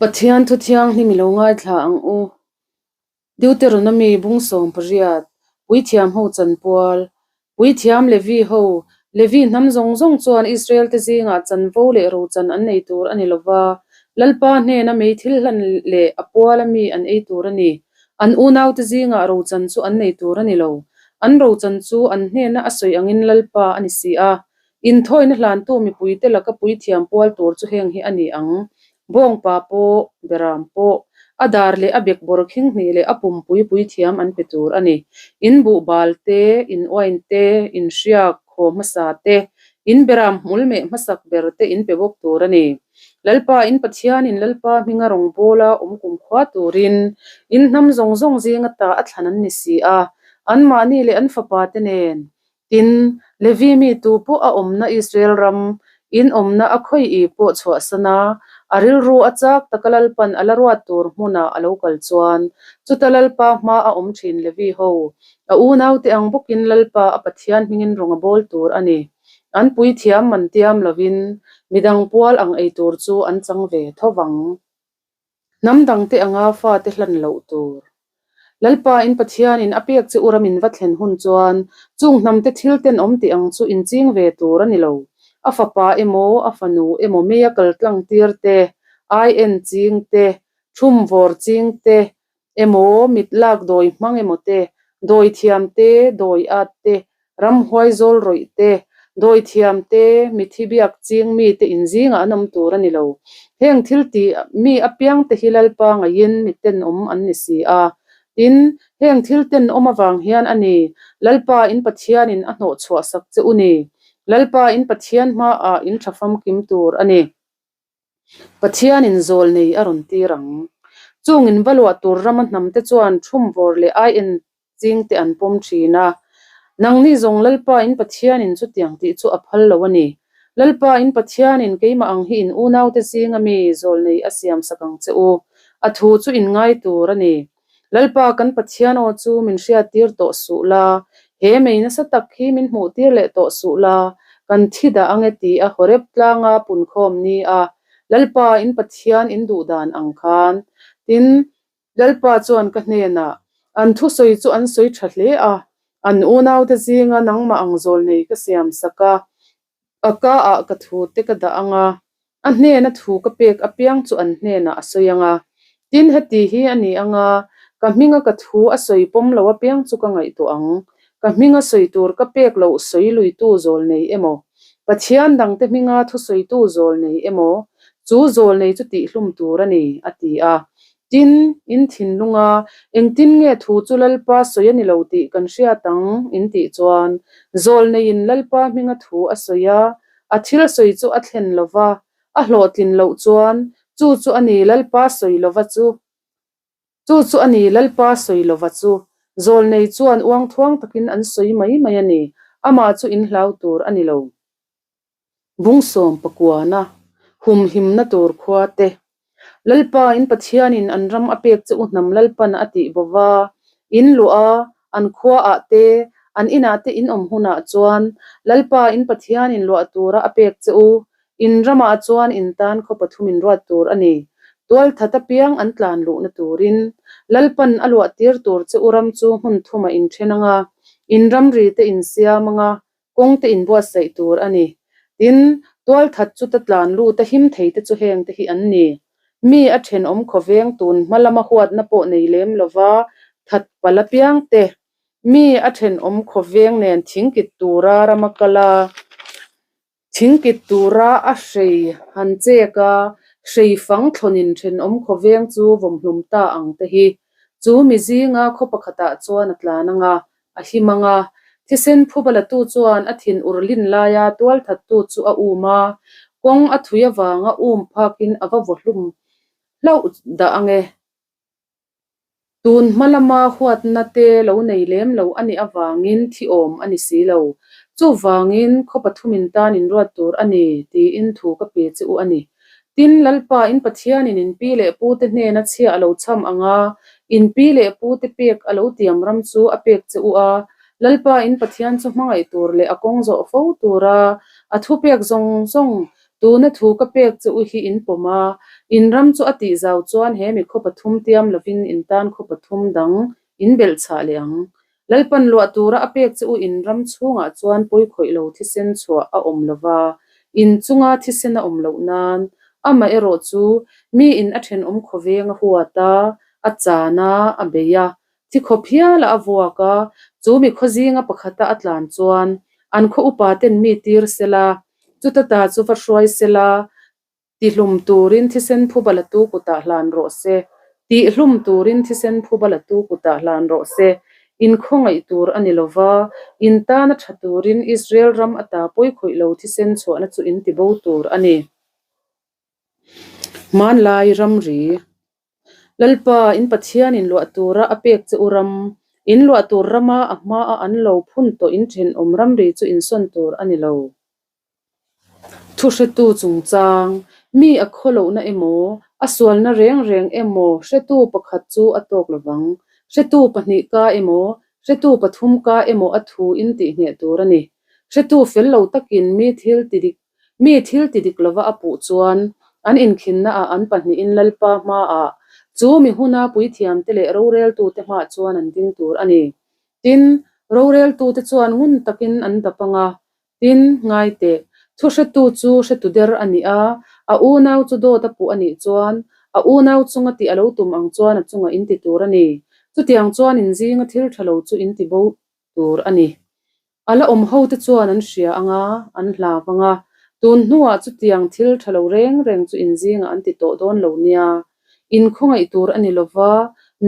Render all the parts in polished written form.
Pathian thu thianghlim i lo ngaithla ang u. Deuteronomy bung 18, Puithiam ho chanpual, Puithiam Levi ho, Levi hnam zawng zawng chuan Israel te zingah chanvo leh rochan an nei tur a ni lo va, Lalpa hnena mei thil hlan leh a puala mi an ei tur a ni. An unaute zingah rochan chu an nei tur a ni lo. An rochan chu an hnena a sawi angin Lalpa a ni si a. Inthawina hlantu mipuite laka puithiam pual tur chu heng hi a ni ang, Bawngpa pawh, Beram pawh, a dar leh a bekbawr khinghnih leh a pumpui puithiam an pe tur a ni. In buhbal te, in uain te, in hriak, khaw hmasa te, in beram hmul meh hmasak ber te in pe bawk tur a ni. Lalpa in Pathianin Lalpa hminga rawngbawla awm kumkhua turin in hnam zawng zawng zinga ta a thlan an ni si a, anmahni leh an fapa te nen. Tin, Levi mi tu pawh a awmna Israel ram, in awmna a khawi i pawh chhuahsan a, a rilru a chak taka Lalpan a la ruat tur hmunah a lo kal chuan, chuta Lalpa hma a awm thin Levi ho, a unaute ang bawkin Lalpa a Pathian hmingin rawng a bawl tur a ni. An puithiam man tiam lovin midang pual ang ei tur chu an chang ve tho vang. Hnam dangte anga fate hlan loh tur. Lalpa in Pathianin a pek che u ram in va thlen hun chuan chung hnamte thil tenawm tih ang chu in ching ve tur a ni lo. A fapa emaw, a fanu emaw meia kal tlang tir te, ai-en ching te, thum vawr ching te, emaw, mit lak dawi hmang emaw te, dawi thiam te, dawi at te, ramhuai zawl rawih te, dawi thiam te, mithi biak ching mi te inzingah an awm tur a ni lo. Heng thil tih mi apiang te hi Lalpa ngaiin mi tenawm an ni si a. Tin, heng thil tenawm avang hian a ni, Lalpa in Pathianin a hnawhchhuah sak che u ni. Lalpa in Pathian hmaah in tha famkim tur a ni. Pathianin zawl nei a rawn tir ang. Chungin va luah tur rama hnamte chuan thumvawr leh aien chingte an pawm thin a. Nangni zawng Lalpa in Pathianin chutiang tih chu a phal lo a ni. Lalpa in Pathianin keimah ang hi in unaute zinga mi zawl nei a siam sak ang che u. A thu chu in ngai tur a ni. Lalpa kan Pathian aw chu min hriattir tawh suh la, he mei nasa tak hi min hmuhtir leh tawh suh la, kan thi dah ang e ti a Horeb tlanga punkhawm ni a, Lalpa in Pathian in duh dan ang khan. Tin, Lalpa chuan ka hnenah, An thusawi chu an sawi tha hle a, an unaute zinga nangmah ang zawlnei ka siam sak a, A ka ah ka thu te ka dah ang a, a hnena thu ka pek apiang chu an hnenah a sawi ang a. Tin, heti hi a ni ang a, ka hminga ka thu a sawi pawm lo apiang chu ka ngaihtuah ang. Ka hminga sawi tur ka pek loh sawi luitu zawl nei emaw, Pathian dangte hminga thu sawitu zawl nei emaw, chu zawl nei chu tihhlum tur a ni, a ti a. Tin, in thinlunga engtin nge thu chu Lalpa sawi a ni lo tih kan hriat ang in tih chuan, zawlneiin Lalpa hminga thu a sawi a, a thil sawi chu a thlen lo va, a hlawhtlin loh chuan, chu chu a ni Lalpa sawi lova chu. Chu chu a ni Lalpa sawi lova chu. Zawlnei chuan uangthuang takin an sawi mai mai a ni, amah chu in hlau tur a ni lo. Bungsawm pakuana humhimna tur khua te, Lalpa in Pathianin an ram a pek che u hnam Lalpan a tih bo va, in luah a, an khua ah te, an inah te in awm hunah chuan Lalpa in Pathianin luah tura a pek che u in ramah chuan in tan khaw pathum in ruat tur a ni. Tualthat apiang an tlan luhna turin Lalpan a luah tir tur che u ram chu hmun thumah in then anga, in ramri te in siam anga, Kawng te inbuatsaih tur a ni. Tin, tualthat chu ta tlan lut a him thei te chu heng te hi an ni. Mi a thenawm khawveng tun hma lama huatna pawh nei lem lova that palh apiang te, mi a thenawm khawveng nen thingkit tura rama kal a, thingkit tura a hrei han chek a, hrei fang thlawnin thenawm khawveng chu vawmhlum ta ang te hi. Chu mi zinga khaw pakhatah chuan a tlan ang a, A him ang a, thisen phuba latu chuan a thin ur lin laia tualthattu chu a um a, kawng a thui avanga um phakin a va vaw hlum hlauh dah ang e. Tun hma lama huatna te lo nei lem lo a nih avangin thi awm a ni si lo. Chuvangin khaw pathumin tan inruat tur a ni tiin thu ka pe che u a ni. Tin, Lalpa in Pathianin in pi leh pute hnena chhia a lo cham ang a, in pi leh pute pek a lo tiam ram chu a pek che u a, Lalpa in Pathian chu hmangaih tur leh a kawng zawh fo tura a thupek zawng zawng Tuna thu ka pek che u hi in pawm a, in ram chu a tih zau chuan he mi khaw pathum tiam lovin in tan khaw pathum dang in belh chhah leh ang. Lalpan luah tura a pek che u in ram chhungah chuan pawi khawih lo thisen chhuah a awm lo va, in chunga thisen a awm loh nan, amaherawh chu mi in a thenawm khawveng a huat a, a chan a, a bei a, thi khawp hial a a vuak a, chu mi khaw zinga pakhata a tlan chuan an khaw upa ten mi tir sela, chuta ta chu va hruai sela, Tihlum turin thisen phuba latu kutah hlan rawh se. Tihlum turin thisen phuba latu kutah hlan rawh se. In khawngaih tur a ni lova, in tana tha turin Israel ram ata pawi khawih lo thisen chhuahna chu in tibo tur a ni. Hmanlai ramri. Lalpa, in Pathian in luah tura a pek che u ram, in luah tur rama a hmaa an lo phun tawh in thenawm ramri chu insawn tur a ni lo. Thuhretu chungchang, mi a khawlohna emaw, a sualna reng reng emaw hretu pakhat chu a tawk lovang. Hretu pahnih ka emaw, hretu pathum ka emaw a thu in tihngeh tur a ni. Hretu fel lo takin mi thil ti dik mi thil ti dik lova a puh chuan an inkhinnaah an pahnihin Lalpa hmaah chu mi huna puithiamte leh roreltute hmaah chuan an ding tur a ni. Tin, roreltute chuan ngun takin an dap ang a, Tin, ngai teh, thu hretu chu hretu der a ni a, a unau chu dawt a puh a nih chuan, a unau chunga tih a lo tum ang chuan a chungah in ti tur a ni. Chutiang chuan in zinga thil tha lo chu in ti bo tur a ni. A la awm hote chuan an hria ang a, an hlau ang a, tun hnuah chutiang thil tha lo reng reng chu in zingah an ti tawh dawn lo nia. In khawngaih tur a ni lova,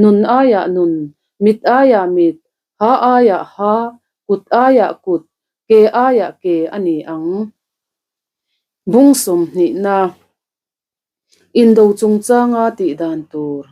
nun aiah nun, mit aiah mit, Ha aiah ha, kut aiah kut, ke aiah ke a ni ang. Bung sawmhnihna, Indo chungchanga tih dan tur.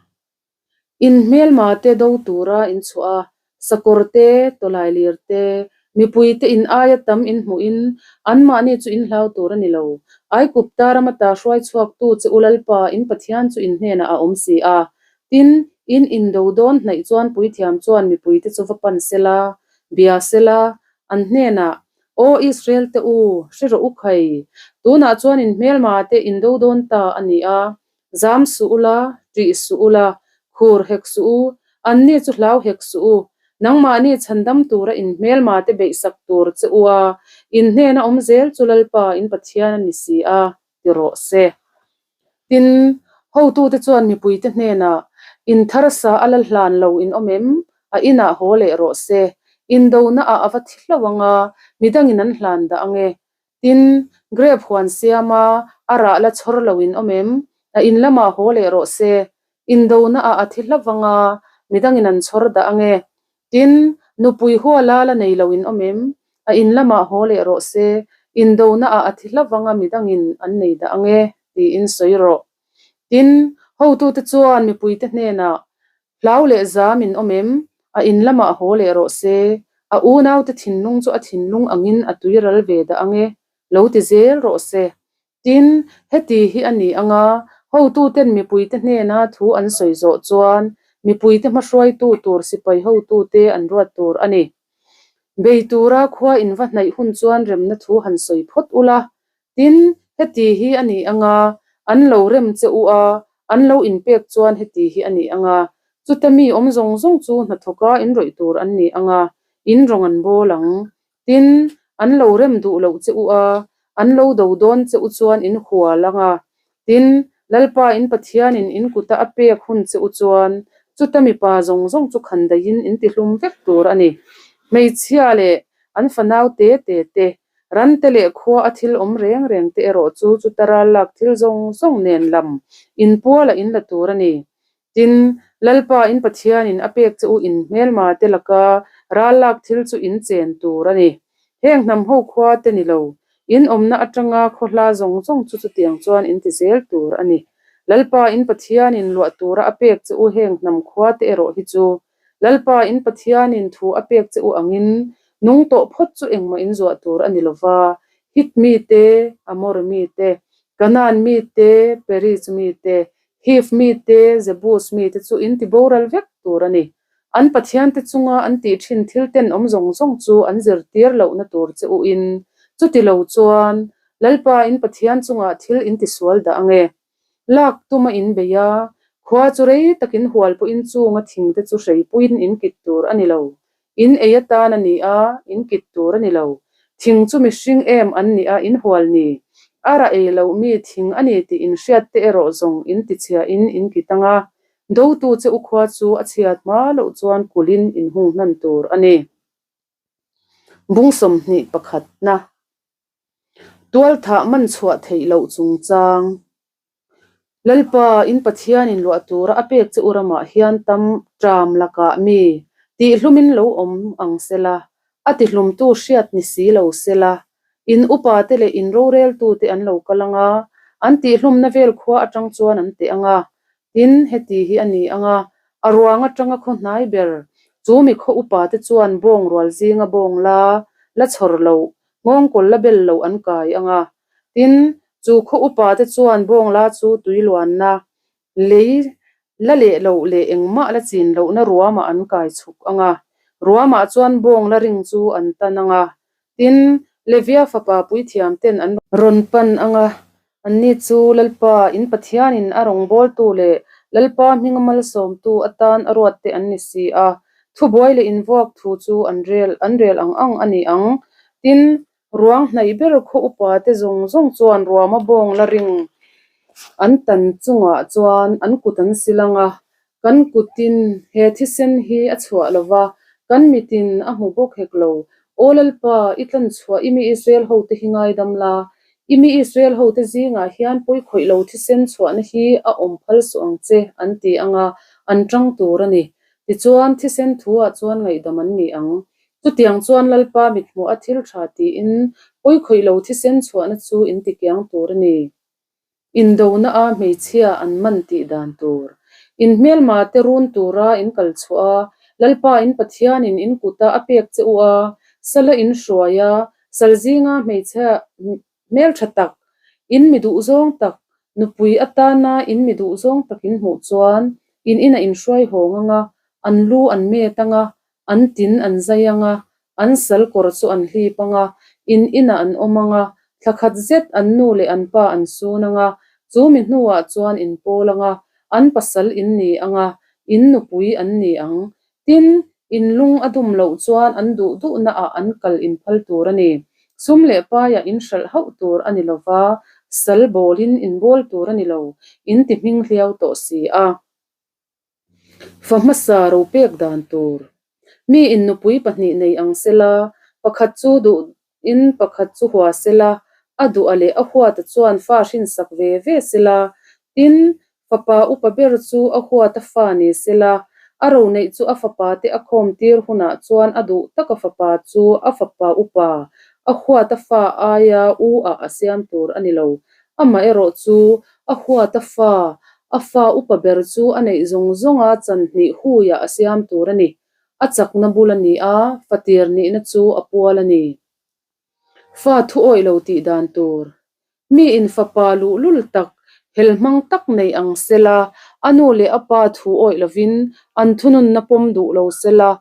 In hmelma te do tura in chhuah a, sakawr te, tawlailir te, mipui te in aia tam in hmuhin anmahni chu in hlau tur a ni lo. Aikupta rama ta hruai chhuaktu che u Lalpa in Pathian chu in hnenah a awm si a, Tin, in indo dawn hnaih chuan puithiam chuan mipuite chu va pan sela, bia sela, an hnenah, Aw Israel te u, hre rawh u khai, tunah chuan in hmelma te indo dawn ta a ni a, zam suh ula, ṭih suh ula, khur hek suh u, anni chu hlau hek suh u, nangmahni chhandam tura in hmelma te beihsak tur che u a, in hnena awm zel chu Lalpa in Pathian a ni si a, ti rawh se. Tin, hotute chuan mipuite hnenah, In tharsa a la hlan lo in awm em? A inah haw leh rawh se. Indonaah a va thi hlauh ang a, midangin an hlan dah ang e. Tin, grape huan siama a rah la chhawr lo in awm em? A in lamah haw leh rawh se. Indonaah a thi hlauh ang a, midangin an chhawr dah ang e. Tin, nupui huala la nei lo in awm em? A in lamah haw leh rawh se, indonaah a thi hlauh ang a midangin an nei dah ang e, tiin sawi rawh. Tin, hotute chuan mipuite hnenah, Hlau leh zam in awm em? A in lamah haw leh rawh se, a unaute thinlung chu a thinlung angin a tuiral ve dah ang e, lo ti zel rawh se. Tin, heti hi a ni ang a, hotuten mipuite hnena thu an sawi zawh chuan mipuite hmahruaitu tur sipai hotute an ruat tur a ni. Bei tura khua in va hnaih hun chuan remna thu han sawi phawt ula. Tin, heti hi a ni ang a, an lo rem che u a, an lo inpek chuan heti hi a ni ang a, chuta mi awm zawng zawng chu hnathawka inrawih tur an ni ang a, in rawng an bawl ang. Tin, an lo rem duh loh che u a, an lo do dawn che u chuan in hual ang a. Tin, Lalpa in Pathianin in kuta a pek hun che u chuan, chuta mipa zawng zawng chu khandaihin in tihlum vek tur a ni. Hmeichhia leh an fanau te te te, rante leh khua a thil awm reng reng te erawh chu chuta ral lak thil zawng zawng nen lam inpualah in la tur a ni. Tin, Lalpa in Pathianin a pek che u in hmelma te laka ral lak thil chu in chen tur a ni. Heng hnam ho khua te ni lo, in awmna atanga khaw hla zawng zawng chu chutiang chuan in ti zel tur a ni. Lalpa in Pathianin luah tura a pek che u heng hnam khua te erawh hi chu Lalpa in Pathianin thu a pek che u angin nung tawh phawt chu engmah in zuah tur a ni lova, Hit mi te, Amor mi te, Kanaan mi te, Periz mi te, Hiv mite, Jebus mite chu in ti boral vek tur a ni. An Pathiante chunga an tih thin thil tenawm zawng zawng chu an zirtir lohna tur che u in, chuti lo chuan. Lalpa in Pathian chungah thil in tisual dah ang e. Lak tuma in bei a, khua chu rei tak in hual pawhin chunga thingte chu hreipuiin in kit tur a ni lo. In ei atan a ni a, in kit tur a ni lo. Thing chu mihring em an ni a, in hual ni. A rah ei loh mi thing a ni tih in hriat te erawh zawng in tichhia in in kit ang a, dotu che u khua chu a chhiat hma loh chuan kulhin in hung hnan tur a ni. Bung 21 na. Tualthah man chhuah theih loh chungchang. Lalpa, in Pathianin luah tura a pek che u ramah hian tam ṭam lakah mi tihhlumin lo awm ang sela, a tihlumtu hriat ni si lo sela, in upate leh in roreltute an lo kal ang a, an tihhlumna vel khua aṭang chuan an teh ang a, Tin, heti hi a ni ang a, a ruang atanga khaw hnai ber, chu mi khaw upate chuan bawng rual zinga bawng la, la chhawr loh, nghawngkawl la bel loh an kai ang a. Tin, chu khaw upate chuan bawng la chu tui luanna, lei la leh loh leh engmah la chin lohna ruamah an kai chhuk ang a. Ruamah chuan bawng la ring chu an tan ang a. Tin, Levia fapa puithiam ten an rawn pan ang a, Anni chu Lalpa, in Pathianin a rawngbawltu leh Lalpa hminga malsawmtu atan a ruatte an ni si a, thubuai leh invuak thu chu an rel an rel ang ang a ni ang. Tin, ruang hnaih ber khaw upate zawng zawng chuan ruama bawng la ring an tan chungah chuan an kut an sil ang a, Kan kutin he thisen hi a chhuah lo va, kan mitin a hmu bawk hek lo. Aw Lalpa, i tlan chhuah i mi Israel hote hi ngaidam la. I mi Israel hote zingah hian pawi khawih lo thisen chhuahna hi a awm phal suh ang che, an ti ang a, an tang tur a ni. Tichuan, thisen thuah chuan ngaihdam an ni ang. Chutiang chuan Lalpa mithmuh a thil tha tiin pawi khawih lo thisen chhuahna chu in tikiang tur a ni. Indona a hmeichhia an man tih dan tur. In hmelma te run tura in kal chhuah a, Lalpa in Pathianin in kuta a pek che u a, sala in hruai a, sal zinga hmeichhia hmeltha tak, in mi duhzawng tak, nupui atana in mi duhzawng tak in hmuh chuan in inah in hruai hawng ang a, an lu an met ang a, an tin an zai ang a, an sal kawr chu an hlip ang a, in inah an awm ang a, thla khat zet an nu leh an pa an sun ang a, chu mi hnuah chuan in pawl ang a, an pasal in ni ang a, in nupui an ni ang. Tin, in lung a dum loh chuan an duh duhnaah an kal inphal tur a ni. Sum leh paiah in hralh hauh tur a ni lo va, sal bawlin in bawl tur a ni lo, in ti hming hliau tawh si a. Fa hmasa ro pek dan tur. Mi in nupui pahnih nei ang sela, pakhat chu duh in pakhat chu hua sela, a duh a leh a huata chuan fa hrinsak ve ve sela, tin, fapa upa ber chu a huata fa ni sela, a ro neih chu a fapa te a khawm tir hunah chuan a duh taka fapa chu a fapa upa, a huata fa aia u ah a siam tur a ni lo. Amaherawh chu a huata fa, a fa upa ber chu a neih zawng zawnga chan hnih huiah a siam tur a ni. A chakna bul a ni a, fatir nihna chu a pual a ni. Fa thu awih lo tih dan tur. Mi in fapa luhlul tak, hel hmang tak nei ang sela, a nu leh a pa thu awih lovin an thununna pawm duh lo sela,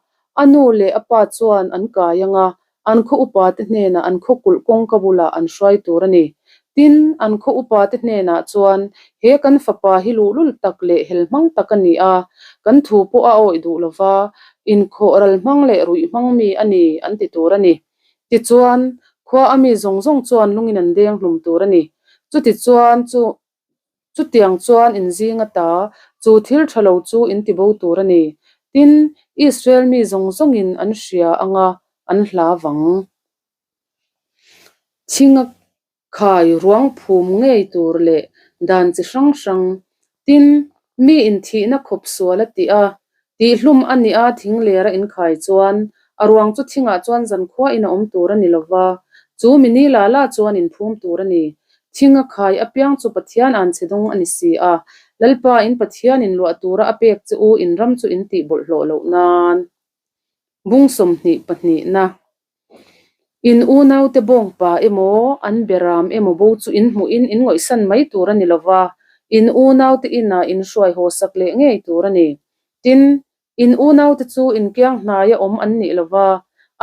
a nu leh a pa chuan an kai ang a, An khaw upate hnenah an khaw kulh kawngka bulah an hruai tur a ni. Tin, an khaw upate hnenah chuan, He kan fapa hi luhlul tak leh hel hmang tak a ni a, kan thu pawh a awih duh lo va, inkhawh ral hmang leh ruih hmang mi a ni, an ti tur a ni. Tichuan, khua a mi zawng zawng chuan lungin an deng hlum tur a ni. Chutichuan, chu Chutiang chuan in zing ata chu thil tha lo chu in ti bo tur a ni. Tin, Israel mi zawng zawngin an hria ang a, an hla vang. Thinga khai ruang phum ngei tur leh dan chi hrang hrang. Tin, mi in thihna khawp sual a tih a, Tihhlum a nih a thing ler a inkhai chuan a ruang chu thingah chuan zankhuain a awm tur a ni lo va, chu mi ni la la chuan inphum tur a ni. Thing a khai apiang chu Pathian an che dawng a ni si a, Lalpa in Pathian in luah tura a pek che u in ram chu in tih bawlhhlawh loh nan. Bung 22 na. In unaute bawngpa emaw, an beram emaw bo chu in hmuhin in ngawihsan mai tur a ni lo va, in unaute inah in hruai haw sak leh ngei tur a ni. Tin, in unaute chu inkiang hnaia awm an nih lo va,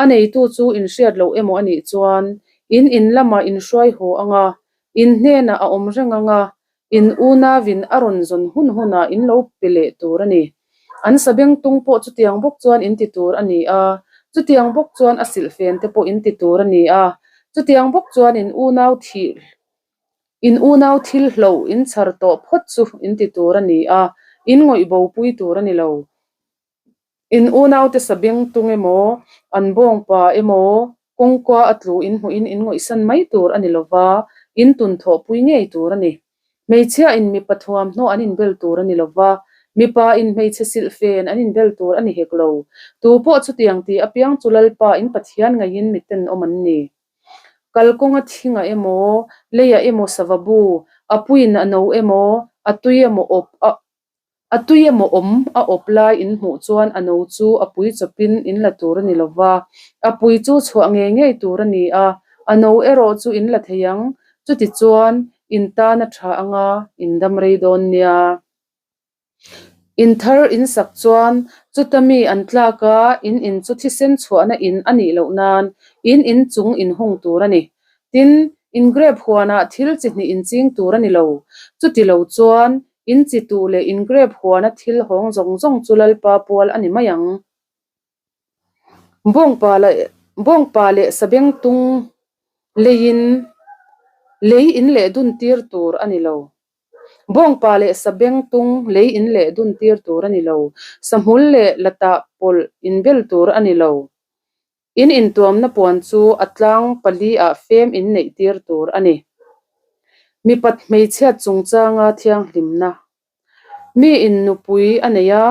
a neitu chu in hriat loh emaw a nih chuan, In in lamah in hruai haw ang a, in hnenah a awm reng ang a, in unauin a rawn zawn hun hunah in lo pe leh tur a ni. An sabengtung pawh chutiang bawk chuan in ti tur a ni a, chutiang bawk chuan a silhfen te pawh in ti tur a ni a, chutiang bawk chuan in unau thih In unau thil hloh in chhar tawh phawt chu in ti tur a ni a, in ngawih bo pui tur a ni lo. In unaute sabeng tung emaw, an bawngpa emaw, kawngkua a tlu in hmuhin in ngawihsan mai tur a ni lo va, in tun thawhpui ngei tur a ni. Hmeichhia in mipa thuamhnaw an inbel tur a ni lo va, mipa in hmeichhe silhfen an inbel tur a ni hek lo. Tu pawh chutiang ti apiang chu Lalpa in Pathian ngaihin miten awm an ni. Kalkawnga thingah emaw, leiah emaw sava bu, a puiin a no emaw, a tui emaw awp a a tui emaw awm a awp lai in hmuh chuan a no chu a pui chawpin in la tur a ni lo va, a pui chu chhuah ngei ngei tur a ni a, a no erawh chu in la thei ang, chutichuan in tan a tha anga in dam rei dawn nia. In thar in sak chuan chuta mi an tlak a, in in chu thisen chhuahna in a nih loh nan in in chung in hung tur a ni. Tin, in grape huanah thil chi hnih in ching tur a ni lo. Chuti lo chuan in chi tuh leh in grape huana thil hawng zawng zawng chu Lalpa pual a ni mai ang. Bawngpa leh bawngpa leh sabengtung leiin lei in leh dun tir tur a ni lo. Bawngpa leh sabengtung lei in leh dun tir tur a ni lo. Sahmul leh latah pawlh inbel tur a ni lo. In intuamna puan chu a tlang pali ah fem in neih tir tur a ni. Mipat hmeichhiat chungchanga thianghlimna. Mi in nupui a nei a,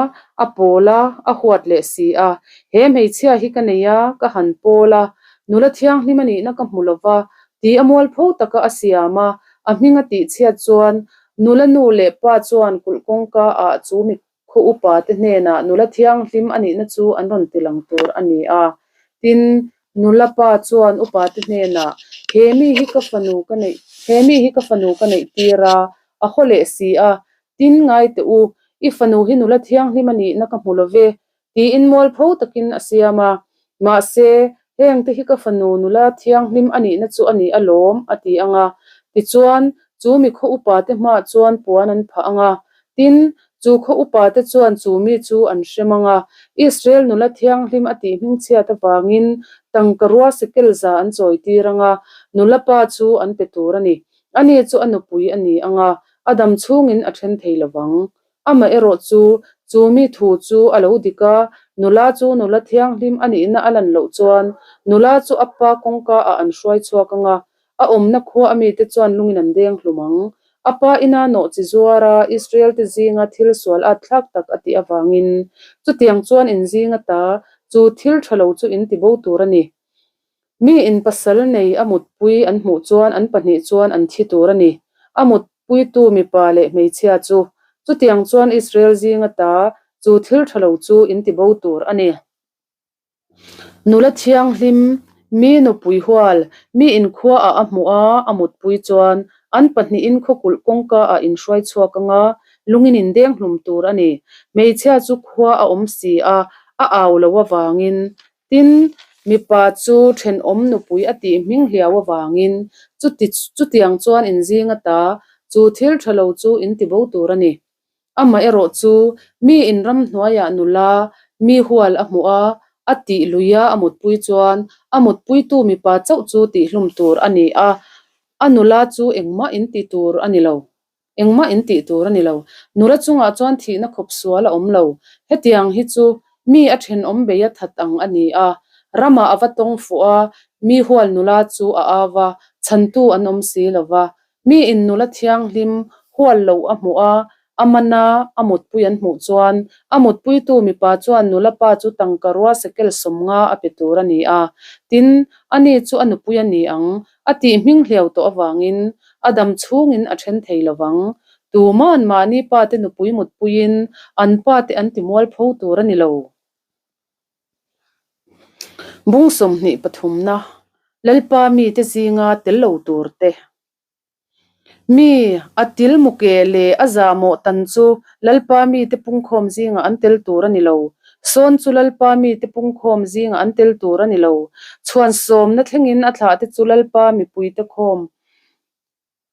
a pawl a, a huat leh si a. He hmeichhia hi ka nei a, ka han pawl a, nula thianghlim a nihna ka hmu lo va, ti a mualpho taka a siam a, a hming a tihchhiat chuan nula nu leh pa chuan kulh kawngka ah chu mi khaw upa te hnenah nula thianghlim a nihna chu an rawn ti lang tur a ni a. Tin, nula pa chuan upa te hnenah, He mi hi ka fanu ka neih, he mi hi ka fanu ka neih tir a, a haw leh si a. Tin, ngai teh u, i fanu hi nula thianghlim a nihna ka hmu lo ve, tiin mualpho takin a siam a. Mahse, hengte hi ka fanu nula thianghlim a nihna chu a ni alawm, a ti ang a. Tichuan, chu mi khaw upate hmaah chuan puan an phah ang a. Tin, chu khaw upate chuan chu mi chu an hrem ang a. Israel nula thianghlim a tih hmingchhiat avangin tangka rua sekel za an chawitir ang a, nula pa chu an pe tur a ni. Ani chu a nupui a ni ang a, a dam chhungin a then thei lo vang. Amaherawh chu, chu mi thu chu a lo dik a, nula chu nula thianghlim a nihna a lan loh chuan, nula chu a pa kawngka ah an hruai chhuak ang a, a awmna khua a mite chuan lungin an deng hlum ang. A pa ina nawh chi zuar a, Israel te zinga thil sual at thlak tak a tih avangin, chutiang chuan in zinga ta, chu thil tha lo chu in ti bo tur a ni. Mi in pasal nei a mutpui an hmuh chuan an pahnih chuan an thi tur a ni. A mutpuitu mipa leh hmeichhia chu. Chutiang chuan Israel zinga ta chu thil tha lo chu in ti bo tur a ni. Nula thianghlim, mi nupui hual, mi in khua ah a hmuh a, a mutpui chuan an pahnihin khawkulh kawngka ah in hruai chhuak anga lungin in deng hlum tur a ni. Hmeichhia chu khua a awm si a, a au lo avangin Tin, mipa chu thenawm nupui a tih hming hliau avangin chuti chutiang chuan in zing ata chu thil tha lo chu in ti bo tur a ni. Amaherawh chu mi in ramhnuaiah nula mi hual a hmuh a, a tih lui a a mutpui chuan a mutpuitu mipa chauh chu tihhlum tur a ni a, a nula chu engmah in ti tur a ni lo. Engmah in tih tur a ni lo. Nula chungah chuan thihna khawp sual a awm lo. Hetiang hi chu mi a thenawm bei a that ang a ni a. Ramah a va tawng fuh a, mi hual nula chu a au va, chhantu an awm si lo va. Mi in nula thianghlim hual loh a hmuh a, a man a, a mutpui an hmuh chuan a mutpuitu mipa chuan nula pa chu tangka rua sekel 50 a pe tur a ni a. Tin, ani chu a nupui a ni ang, A tih hming hliau tawh avangin a dam chhungin a then thei lo vang. Tuma'n mahni pate nupui mutpuiin an pate an ti mualpho tur a ni lo. Bung 23 na, Lalpa mite zinga tel lo tur te. Mi, a til muke leh a zahmawh tan chu Lalpa mite pungkhawm zingah an tel tur a ni lo. Sawn chu Lalpa mite pungkhawm zingah an tel tur a ni lo. Chhuan sawmna thlengin a thlahte chu Lalpa mipuite khawm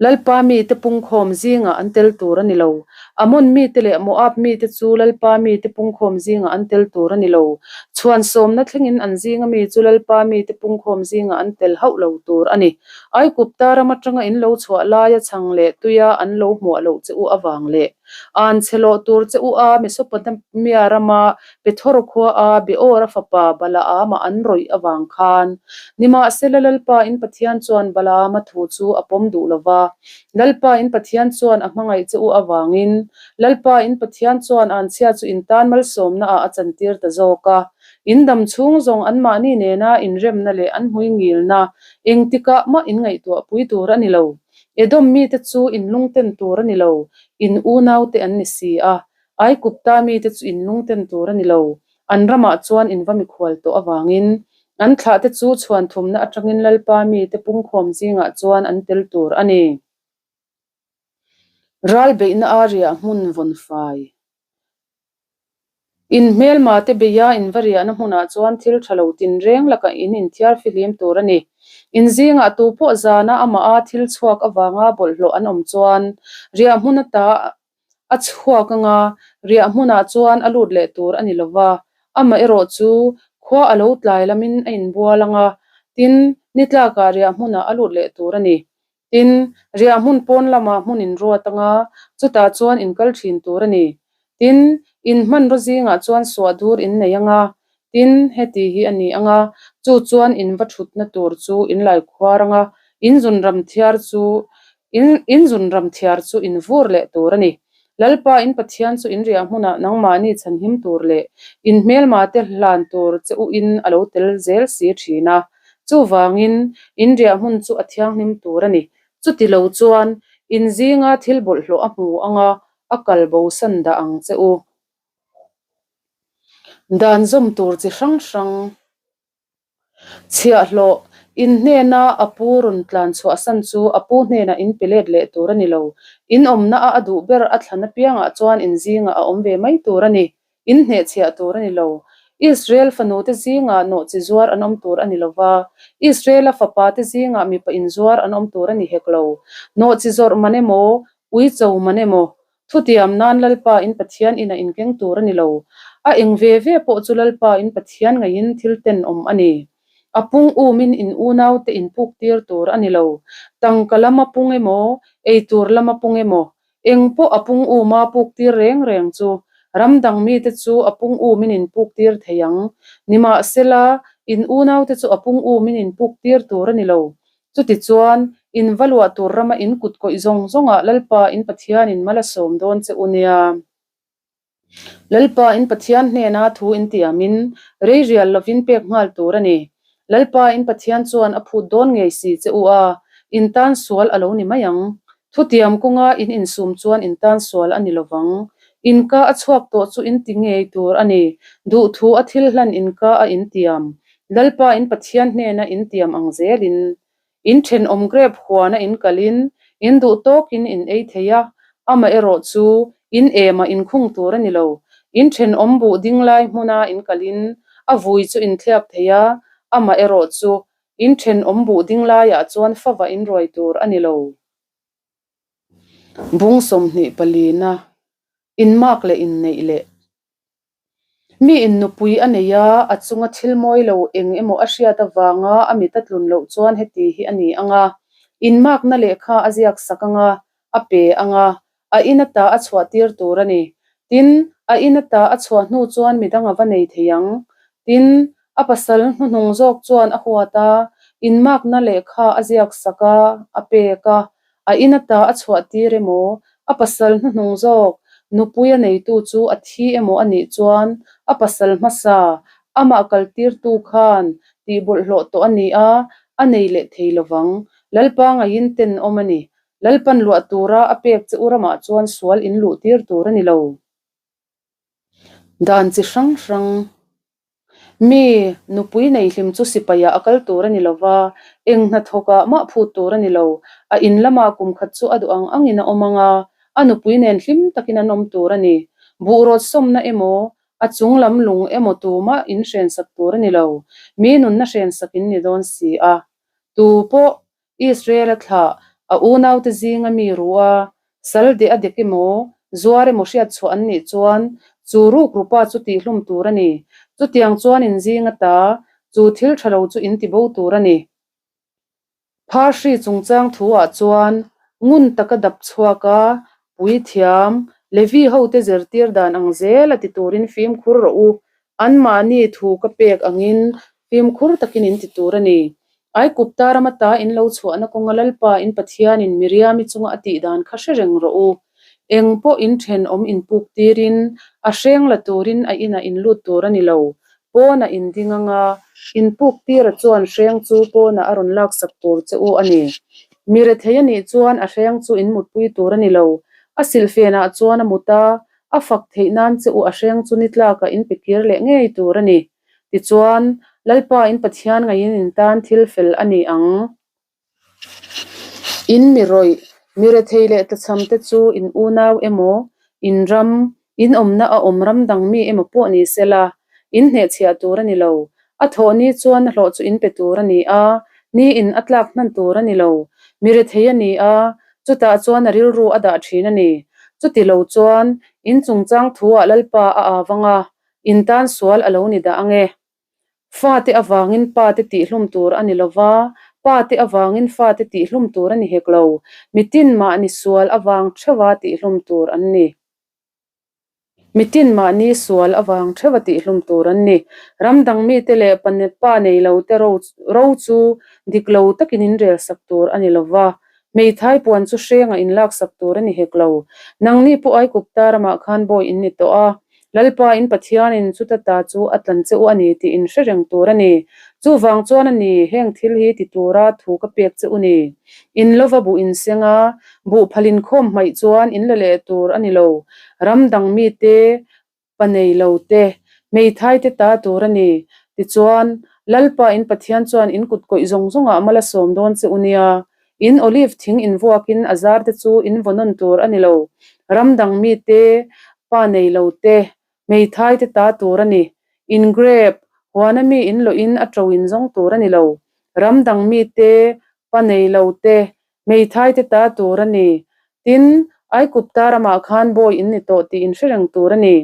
Lalpa mite pungkhawm zingah an tel tur a ni lo. Ammon mite leh Moab mite chu Lalpa mite pungkhawm zingah an tel tur a ni lo. Chhuan sawmna thlengin an zinga mi chu Lalpa mite pungkhawm zingah an tel hauh lo tur a ni. Aigupta ram atanga in lo chhuah laia chhang leh tuia an lo hmuah loh che u avang leh an chhe lawh tur che u a Mesopotamia rama Pethor khua a Beora fapa Balaama an rawih avang khan. Nimahsela Lalpa in Pathian chuan Balaama thu chu a pawm duh lo va, Lalpa in Pathian chuan a hmangaih che u avangin Lalpa in Pathian chuan anchhia chu in tan malsawmna ah a chantir ta zawk a. In dam chhung zawng anmahni nena inremna leh an hmui ngilna engtikah mah in ngaihtuah pui tur a ni lo. Edom mite chu in lungten tur a ni lo, in unaute an ni si a. Aigupta mite chu in lungten tur a ni lo, an ramah chuan in va mikhual tawh avangin. An thlahte chu chhuan thumna atangin Lalpa mite pungkhawm zingah chuan an tel tur a ni. Ral beihna a riah hmun vawn fai. In hmelma te beia in va riahna hmunah chuan thil tha lo tinreng lakah in inthiar fihlim tur a ni. In zingah tu pawh zana amaha thil chhuak avanga bawlhhlawh an awm chuan riah hmun ata a chhuak anga riah hmunah chuan a lut leh tur a ni lo va, amaherawh chu khua a lo tlai lamin a inbual anga tin ni tlakah riah hmunah a lut leh tur a ni. Tin, riah hmun pawn lamah hmun in ruat anga chutah chuan in kal thin tur a ni. Tin, in hmanraw zingah chuan suah dur in nei anga, tin, heti hi a ni anga, chu chuan in va thutna tur chu in lai khuar anga, in zun ram thiar chu in in zun ram thiar chu in vur leh tur a ni. Lalpa in Pathian chu in riah hmunah nangmahni chhanhim tur leh in hmelma te hlan tur che u in a lo tel zel si thin a. Chuvangin, in riah hmun chu a thianghlim tur a ni. Chuti lo chuan, in zinga thil bawlhhlawh a hmu anga a kal bosan dah ang che u. Dan zawm tur chi hrang hrang. Chhiahhlawh, In hnena a pu rawn tlan chhuahsan chu a pu hnenah in pe let leh tur a ni lo. In awmna a a duh ber a thlan apiangah chuan in zingah a awm ve mai tur a ni. In hnehchhiah tur a ni lo. Israel fanute zingah nawhchi zuar an awm tur a ni lo va, Israela fapate zingah mipa inzuar an awm tur a ni hek lo. Nawhchi zawrh man emaw, uicho man emaw, Thutiam nan Lalpa in Pathian ina inkeng tur a ni lo. A eng ve ve pawh chu Lalpa in Pathian ngeiin thil tenawm a ni. A pung umin in unaute in puk tir tur a ni lo. Tangka lama pung emaw, ei tur lama pung emaw, eng pawh a pung uma puk tir reng reng chu ram dang mite chu a pung umin in puk tir thei ang. Nimahsela, in unaute chu a pung umin in puk tir tur a ni lo. Chutichuan, in va luah tur rama in kut kawih zawng zawngah Lalpa in Pathianin mal a sawm dawn che u nia. Lalpa in Pathian hnena thu in tiamin, rei rial lovin pek nghal tur a ni. Lalpa in Pathian chuan a phut dawn ngei si che u a, in tan sual a lo ni mai ang. Thutiam kawnga in insum chuan in tan sual a ni lovang. In ka a chhuak tawh chu in ti ngei tur a ni. Duhthu a thil hlan in ka a in tiam. Lalpa in Pathian hnena in tiam ang zelin, in thenawm grep huana in kalin, in duh tawkin in ei thei a, amaherawh chu in emah in khung tur a ni lo. In thenawm buh ding lai hmuna in kalin, a vui chu in thliak thei a, amaherawh chu in thenawm buh ding laiah chuan fava in ruai tur a ni lo. Bung 24-na, inmak leh inneih leh. Mi in nupui a nei a, a chunga thil mawi lo eng emaw a hriat avanga a mit a tlun loh chuan heti hi a ni ang a, inmakna lehkha a ziak sak ang a, a pe ang a, a in ata a chhuah tir tur a ni. Tin, a in ata a chhuah hnu chuan midang a va nei thei ang. Tin, a pasal hnuhnung zawk chuan a huat a, inmakna lehkha a ziak sak a, a pek a, A in ata a chhuah tir emaw, a pasal hnuhnung zawk, nupui a neitu chu a thi emaw a nih chuan a pasal hmasa, amah kaltirtu khan tih bawlhhlawh tawh a ni a, a nei leh thei lovang. Lalpa ngaiin tenawm a ni. Lalpan luah tura a pek che u ramah chuan sual in luh tir tur a ni lo. Dan chi hrang hrang. Mi, nupui nei hlim chu sipaiah a kal tur a ni lo va, eng hnathawkah mah phut tur a ni lo. A in lamah kum khat chu a duh ang angin a awm ang a, a nupui nen hlim takin an awm tur a ni. Buhrawt sawmna emaw, A chung lam lung emaw tumah in hrensak tur a ni lo, mi nunna hrensak in ni dawn si a. Tu pawh Israel-a thlah a unaute zinga mi ruh a, sal deh a dek emaw, zuar emaw hriat chhuah an nih chuan chu rukrupa chu tihhlum tur a ni. Chutiang chuan in zinga ta chu thil tha lo chu in ti bo tur a ni. Phahri chungchang thuah chuan ngun taka dap chhuak a, puithiam, Levi hote zirtir dan ang zel a ti turin fimkhur rawh u, anmahni thu ka pek angin fimkhur takin in ti tur a ni. Aikupta rama ta in lo chhuahna kawnga Lalpa in Pathianin Miriami chunga a tih dan kha hre reng rawh u. Eng pawh in thenawm in puk tirin a hreng la turin a inah in lut tur a ni lo. Pawnah in ding anga in puk tira chuan hreng chu pawnah a rawn laksak tur che u a ni. Mi rethei a nih chuan a hreng chu in mutpui tur a ni lo. A silhfenah chuan a mut a, a fak theih nan che u a hreng chu ni tlakah in pe kir leh ngei tur a ni. Tichuan, Lalpa in Pathian ngaiin in tan thil fel a ni ang. In mi rawih, mi rethei leh tlachham te chu in unau emaw, in ram, in awmna a awm ram dang mi emaw pawh ni se la, in hnehchhiah tur a ni lo. A thawh ni chuan a hlawh chu in pe tur a ni a, ni in a tlak hnan tur a ni lo. Mi rethei a ni a, chutah chuan a rilru a dah thin a ni. Chuti lo chuan, in chungchang thuah Lalpa a avang a, in tan sual a lo ni dah ang e. Fate avangin pate tihhlum tur a ni lo va, pate avangin fate tihhlum tur a ni hek lo. Mitin mahni sual avang theuha tihhlum tur an ni. Mitin mahni sual avang theuha tihhlum tur an ni. Ram dang mite leh pa nei lo te ro chu dik lo takin in relsak tur a ni lo va, hmeithai puan chu hrenga in laksak tur a ni hek lo. Nangni pawh Aikupta ramah khan bawi in ni tawh a, Lalpa in Pathianin chuta ta chu a tlan che u a ni tih in hre reng tur a ni. Chuvang chuan a ni, heng thil hi ti tura thu ka pek che u ni. In lova buh in seng a, buh phal in khawm hmaih chuan in la leh tur a ni lo. Ram dang mite, pa nei lo te, hmeithai te ta tur a ni. Tichuan, Lalpa in Pathian chuan in kut kawih zawng zawngah mal a sawm dawn che u nia. In olive thing in vuakin a zar te chu in vaw nawn tur a ni lo. Ram dang mite, pa nei lo te, hmeithai te ta tur a ni. In grape, huana mi in lawhin a to in zawng tur a ni lo. Ram dang mite, pa nei lo te, hmeithai te ta tur a ni. Tin, Aikupta ramah khan bawi in ni tawh tih in hre reng tur a ni.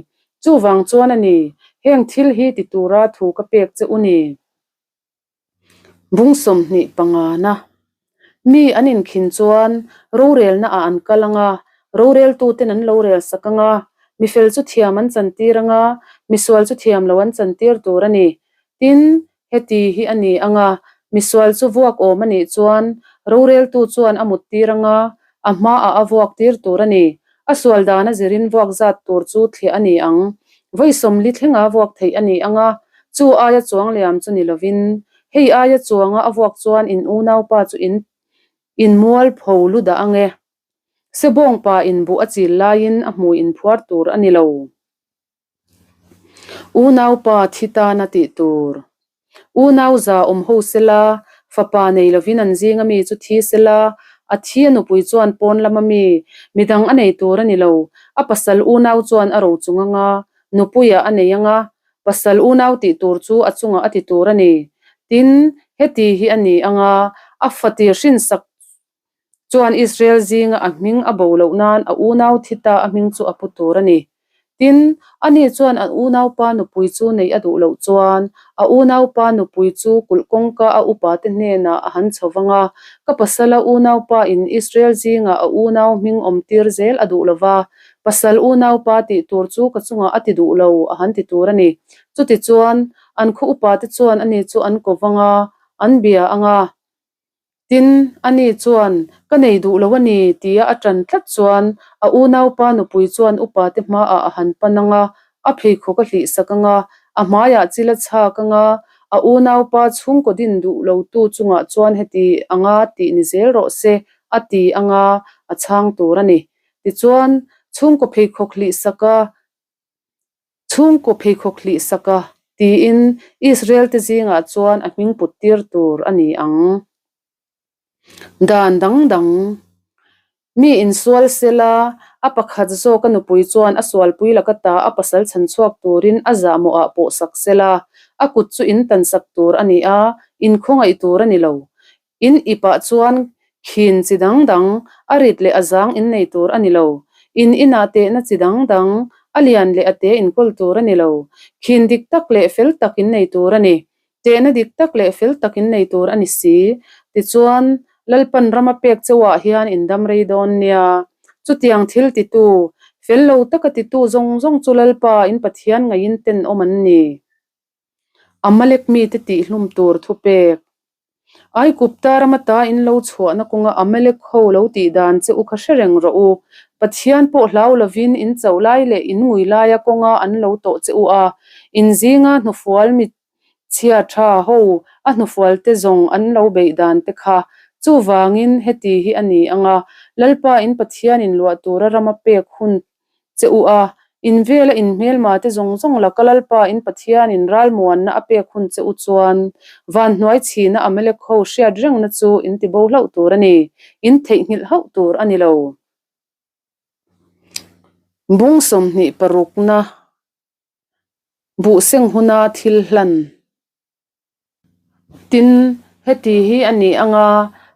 Chuvang chuan a ni, heng thil hi ti tura thu ka pek che u ni. Bung 25 na Mi an inkhin chuan rorelna ah an kal ang a, roreltuten an lo rel sak ang a, mifel chu thiam an chantir ang a, misual chu thiam lo an chantir tur a ni. Tin, heti hi a ni ang a, misual chu vuak awm a nih chuan roreltu chuan a muttir ang a, a hmaah a vuak tir tur a ni. A sual dan a zirin vuak zat tur chu thliah a ni ang. Vawi 40 thlenga vuak theih a ni ang a, chu aia chuang liam chu ni lovin, hei aia chuanga a vuak chuan in unaupa chu in in mualpho lu dah ang e. Sebawngpa in buh a chil laiin a hmui in phuar tur a ni lo. Unaupa thi tana tih tur. Unau za awm ho sela, fapa nei lovin an zinga mi chu thi sela, a thi a nupui chuan pawn lama mi, midang a nei tur a ni lo. A pasal unau chuan a ro chung anga, nupuiah a nei anga, pasal unau tih tur chu a chungah a ti tur a ni. Tin, heti hi a ni anga, a fatir hrinsak Chuan Israel zinga a hming a bo loh nan a unau thi ta a hming chu a pu tur a ni. Tin, ani chuan a unaupa nupui chu neih a duh loh chuan a unaupa nupui chu kulh kawngka a upate hnenah a han chho vang a, Ka pasala unaupa in Israel zinga a unau hming awm tir zel a duh lo va, pasal unaupa tih tur chu ka chungah a ti duh lo a han ti tur a ni. Chutichuan, an khaw upate chuan ani chu an ko vang a, an bia ang a. Tin, ani chuan, Ka nei duh lo a ni, tia a ṭan tlat chuan a unaupa nupui chuan upate hmaah a han pan ang a, a pheikhawk a hlihsak ang a, a hmaiah chil a chhak ang a, a unaupa chhungkaw din duh lotu chungah chuan heti anga tih ni zel rawh se, a ti ang a, a chhang tur a ni. Tichuan, chhungkaw pheikhawk hlihsak a, Chhungkaw pheikhawk hlih sak a, tiin Israel-te zingah chuan a hming put tir tur a ni ang. Dan dang dang, Mi insual sela, A pakhat zawk a nupui chuan a sualpui laka ta a pasal chhan chhuak turin a zahmawhah pawh sak sela, a kut chu in tan sak tur a ni a, in khawngaih tur a ni lo. In ipah chuan khin chi dang dang, a rit leh a zang in nei tur a ni lo. In inah tehna chi dang dang, a lian leh a te inkawl tur a ni lo. Khin dik tak leh fel tak in nei tur a ni. Tehna dik tak leh fel tak in nei tur a ni si. Tichuan, Lalpan rama pek chauhah hian in dam rei dawn nia. Chutiang thil titu, fel lo taka titu zawng zawng chu Lalpa in Pathian ngaiin tenawm an ni. Amalek mite tihhlum tur thupek. Aigupta rama ta in lo chhuahna kawnga Amalek ho lo tih dan che u kha hre reng rawh u. Pathian pawh hlau lovin in chauh lai leh in ngui laia kawnga an lo tawh che u a, in zinga hnufual mi chhia tha ho a hnufual te zawng an lo beih dan te kha. Chuvangin heti hi a ni ang a, Lalpa in Pathian in luah tura rama pek hun che u a, in vela in hmelma te zawng zawng laka Lalpa in Pathianin ralmuanna a pek hun che u chuan van hnuai chhina Amalek ho hriat rengna chu in ti bo hlauh tur a ni, in theihnghilh hauh tur a ni lo. Bung 20 parukna Buhseng huna thil hlan. Tin, heti hi a ni ang a,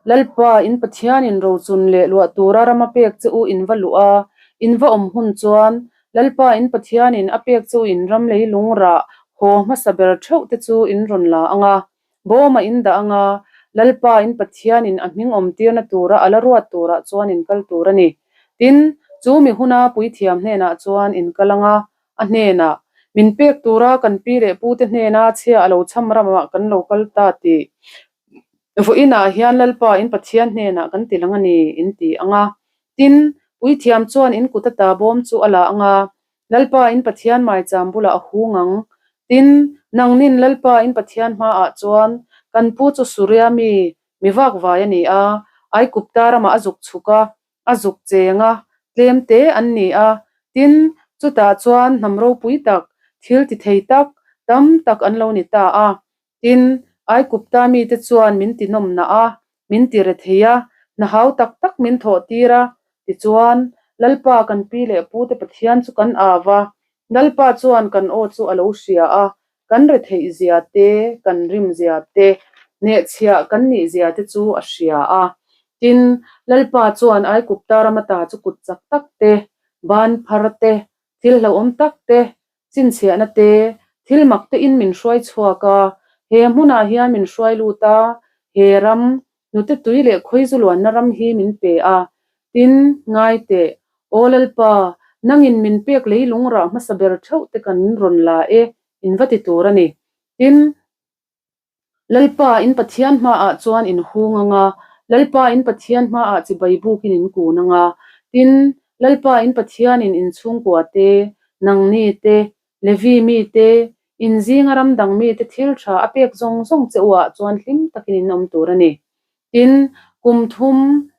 Lalpa, in Pathianin rochun leh luah tura rama pek che u in va luh a, in va awm hun chuan, Lalpa, in Pathianin a pek che u in ram leilung rah haw hmasa ber theuh te chu in rawn la ang a, bawmah in dah ang a, Lalpa, in Pathianin a hming awmtirna tura a la ruat turah chuan in kal tur a ni. Tin, chu mi huna puithiam hnenah chuan in kal ang a, A hnenah, Min pek tura kan pi leh pute hnena chhia a lo cham ramah kan lo kal ta tih vawiinah hian Lalpa in Pathian hnenah kan ti lang a ni, in ti ang a. Tin, puithiam chuan in kut ata bawm chu a la ang a, Lalpa in Pathian maicham bulah a hung ang. Tin, nangnin Lalpa in Pathian hmaah chuan kan pu chu Suria mi, mi vakvai a ni a, Aikupta ramah a zuk chhuk a, a zuk cheng a, tlem te an ni a, tin, chutah chuan hnam ropui tak, thil ti thei tak, tam tak an lo ni ta a. Tin, Aikupta mite chuan min ti nawmnah a, min ti re thei a, hna hau tak tak min thawh tir a, tichuan, Lalpa kan pi leh pute Pathian chu kan au a, Lalpa chuan kan aw chu a lo hria a, kan retheih zia te, kan rim zia te, hnehchhiah kan nih zia te chu a hria a. Tin, Lalpa chuan Aikupta rama ta chu kut chak tak te, ban phar te, thil hlauhawm tak te, chinchhiahna te, thil mak te in min hruai chhuak a, he hmunah hian min hruai lut a, he ram, hnute tui leh khawizu luanna ram hi min pe a. Tin, ngai teh, Aw Lalpa, nangin min pek leilung rah hmasa ber theuh te kan rawn la e, in va ti tur a ni. Tin, Lalpa, in Pathian hmaah chuan in hung ang a, Lalpa, in Pathian hmaah chibai bukin in kun ang a. Tin, Lalpa, in Pathianin in chhungkua te, nangni te, Levi mite, in zinga ram dang mite thil tha a pek zawng zawng che uah chuan hlim takin in awm tur a ni. Tin, kum thum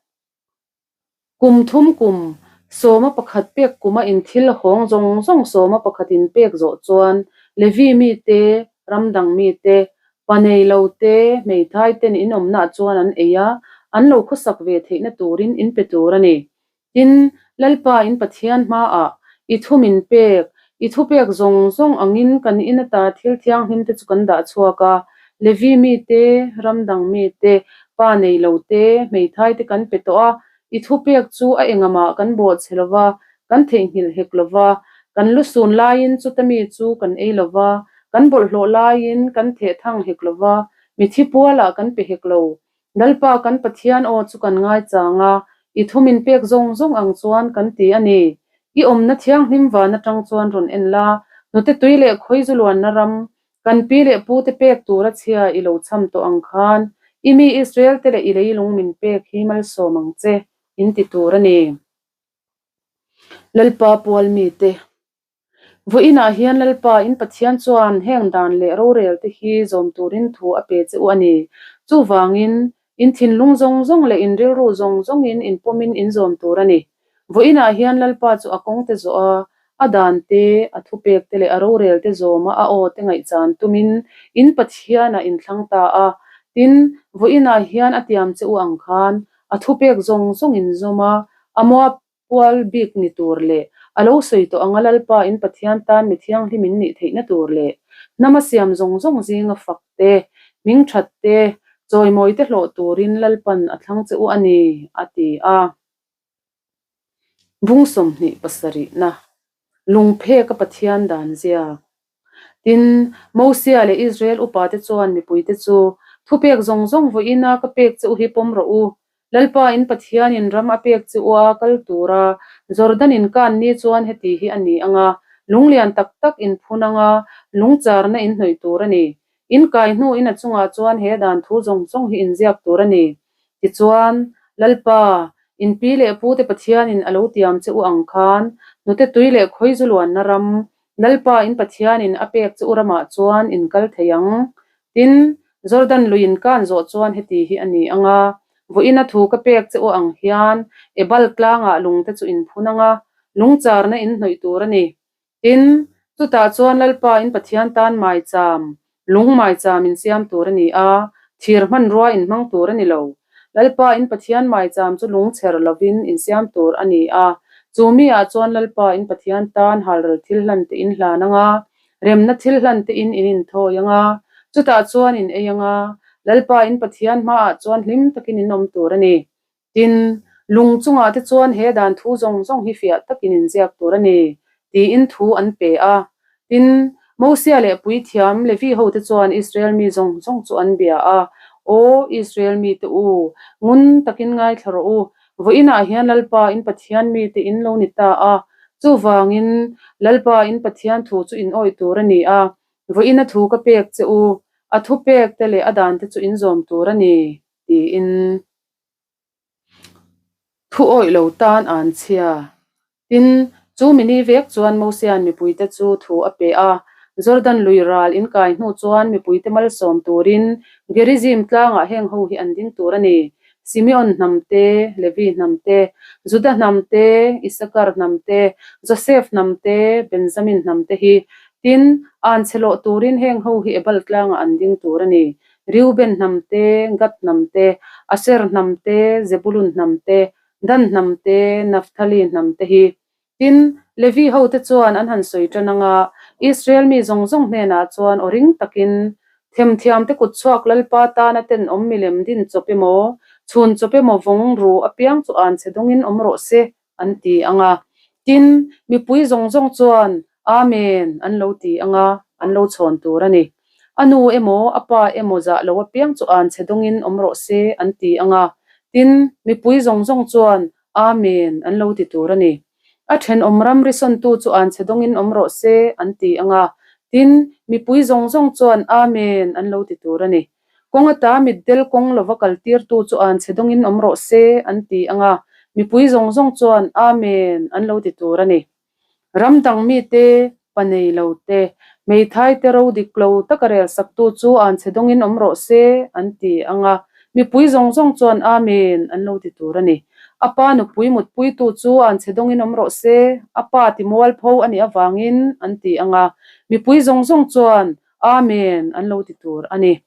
Kum thum kum, sawma pakhat pek kuma in thil hawng zawng zawng sawma pakhat in pek zawh chuan Levi mite, ram dang mite, pa nei lo te, hmeithai ten in awmnaah chuan an ei a, an lo khawsak ve theihna turin in pe tur a ni. Tin, Lalpa in Pathian hmaah i thu min pek, i thupek zawng zawng angin kan in ata thil thianghlim te chu kan dah chhuak a, Levi mite, ram dang mite, pa nei lo te, hmeithai te kan pe tawh a, i thupek chu a engamah kan bawhchhe lo va, kan theihnghilh hek lo va, kan lu sun laiin chuta mi chu kan ei lo va, kan bawlhhlawh laiin kan theh thang hek lo va, mithi pualah kan pe hek lo. Lalpa kan Pathian aw chu kan ngaichang a, i thu min pek zawng zawng ang chuan kan ti a ni. I awmna thianghlim van atang chuan rawn en la, hnute tui leh khawizu luanna ram, kan pi leh pute pek tura chhia i lo cham tawh ang khan, i mi Israel te leh i leilung min pek hi malsawm ang che, in ti tur a ni. Lalpa pual mite. Vawiinah hian Lalpa in Pathian chuan heng dan leh rorel te hi zawm turin thu a pe che u a ni. Chuvangin, in thinlung zawng zawng leh in rilru zawng zawngin in pawmin in zawm tur a ni. Vawiinah hian Lalpa chu a kawng te zawh a, a dan te, a thupek te leh a rorel te zawma a aw te ngaihchan tumin in Pathianah in thlang ta a. Tin, vawiinah hian a tiam che u ang khan a thupek zawng zawng in zawm a, a muap. chanpual bik ni tur leh a lo sawi tawh anga Lalpa in Pathian tan mi thianghlim in nih theihna tur leh hnama siam zawng zawng zinga fak te, hming that te, chawimawi te hlawh turin Lalpan a thlang che u a ni, a ti a. Bung 27 na Lungphek a Pathian dan ziak. Tin, Mosia leh Israel upate chuan mipuite chu, Thupek zawng zawng vawiina ka pek che u hi pawm rawh u. Lalpa in Pathianin ram a pek che u a kal tura Jordan in kan ni chuan heti hi a ni ang a, lung lian tak tak in phun ang a, lung charna in hnawih tur a ni. In kai hnuin a chungah chuan he dan thu zawng zawng hi in ziak tur a ni. Tichuan, Lalpa, in pi leh pute Pathianin a lo tiam che u ang khan, hnute tui leh khawizu luanna ram, Lalpa in Pathianin a pek che u ramah chuan in kal thei ang. Tin, Jordan lui in kan zawh chuan heti hi a ni ang a, vawiina thu ka pek che u ang hian Ebal tlangah lungte chu in phun ang a, lungcharna in hnawih tur a ni. Tin, chutah chuan Lalpa in Pathian tan maicham, lung maicham in siam tur a ni a, thir hmanrua in hmang tur a ni lo. Lalpa in Pathian maicham chu lung chher lovin in siam tur a ni a, chu mi ah chuan Lalpa in Pathian tan halral thil hlan te in hlan ang a, remna thil hlan te in in inthawi ang a, chutah chuan in ei ang a, Lalpa in Pathian hmaah chuan hlim takin in awm tur a ni. Tin, lung chungah te chuan he dan thu zawng zawng hi fiah takin inziak tur a ni, tiin thu an pe a. Tin, Mosia leh puithiam Levi hote chuan Israel mi zawng zawng chu an bia a, Aw Israel mite u, ngun takin ngaithla rawh u, vawiinah hian Lalpa in Pathian mite in lo ni ta a, chuvangin Lalpa in Pathian thu chu in awih tur a ni a, vawiina thu ka pek che u, a thupek te leh a dan te chu in zawm tur a ni, tiin. Thu awih lo tan an chhia. Tin, chu mini vek chuan Mosia'n mipuite chu thu a pe a. Jordan lui ral inkai hnu chuan mipuite malsawm turin Gerizim tlangah heng ho hi an ding tur a ni, Simeon hnam te, Levi hnam te, Juda hnam te, Isakar hnam te, Josef hnam te, Benjamin hnam te hi. Tin, an chhe lawh turin heng ho hi Ebal tlangah an ding tur a ni, Reuben hnam te, Gad hnam te, Asher hnam te, Zebulun hnam te, Dan hnam te, Naphtali hnam te hi. Tin, Levi hote chuan an han sawi tan ang a, Israel mi zawng zawng hnenah chuan aw ring takin, Themthiamte kutchhuak Lalpa tana tenawm milem din chawp emaw, chhun chawp emaw vawng ru apiang chu anchhe dawngin awm rawh se, an ti ang a. Tin, mipui zawng zawng chuan, Amen! an lo ti ang a, an lo chhawn tur a ni. A nu emaw, a pa emaw zah lo apiang chu an chhe dawngin awm rawh se, an ti ang a. Tin, mipui zawng zawng chuan, Amen! an lo ti tur a ni. A thenawm ram risawntu chu an chhe dawngin awm rawh se, an ti ang a. Tin, mipui zawng zawng chuan, Amen! an lo ti tur a ni. Kawng ata mitdel kawng lova kaltirtu chu an chhe dawngin awm rawh se, an ti ang a, mipui zawng zawng chuan Amen an lo ti tur a ni. Ram dang mite, pa nei lo te, hmeithai te ro dik lo taka rel saktu chu an chhe dawngin awm rawh se, an ti ang a, mipui zawng zawng chuan Amen an lo ti tur a ni. A pa nupui mutpuitu chu an chhe dawngin awm rawh se, a pa ti mualpho a nih avangin an ti ang a, mipui zawng zawng chuan Amen an lo ti tur a ni.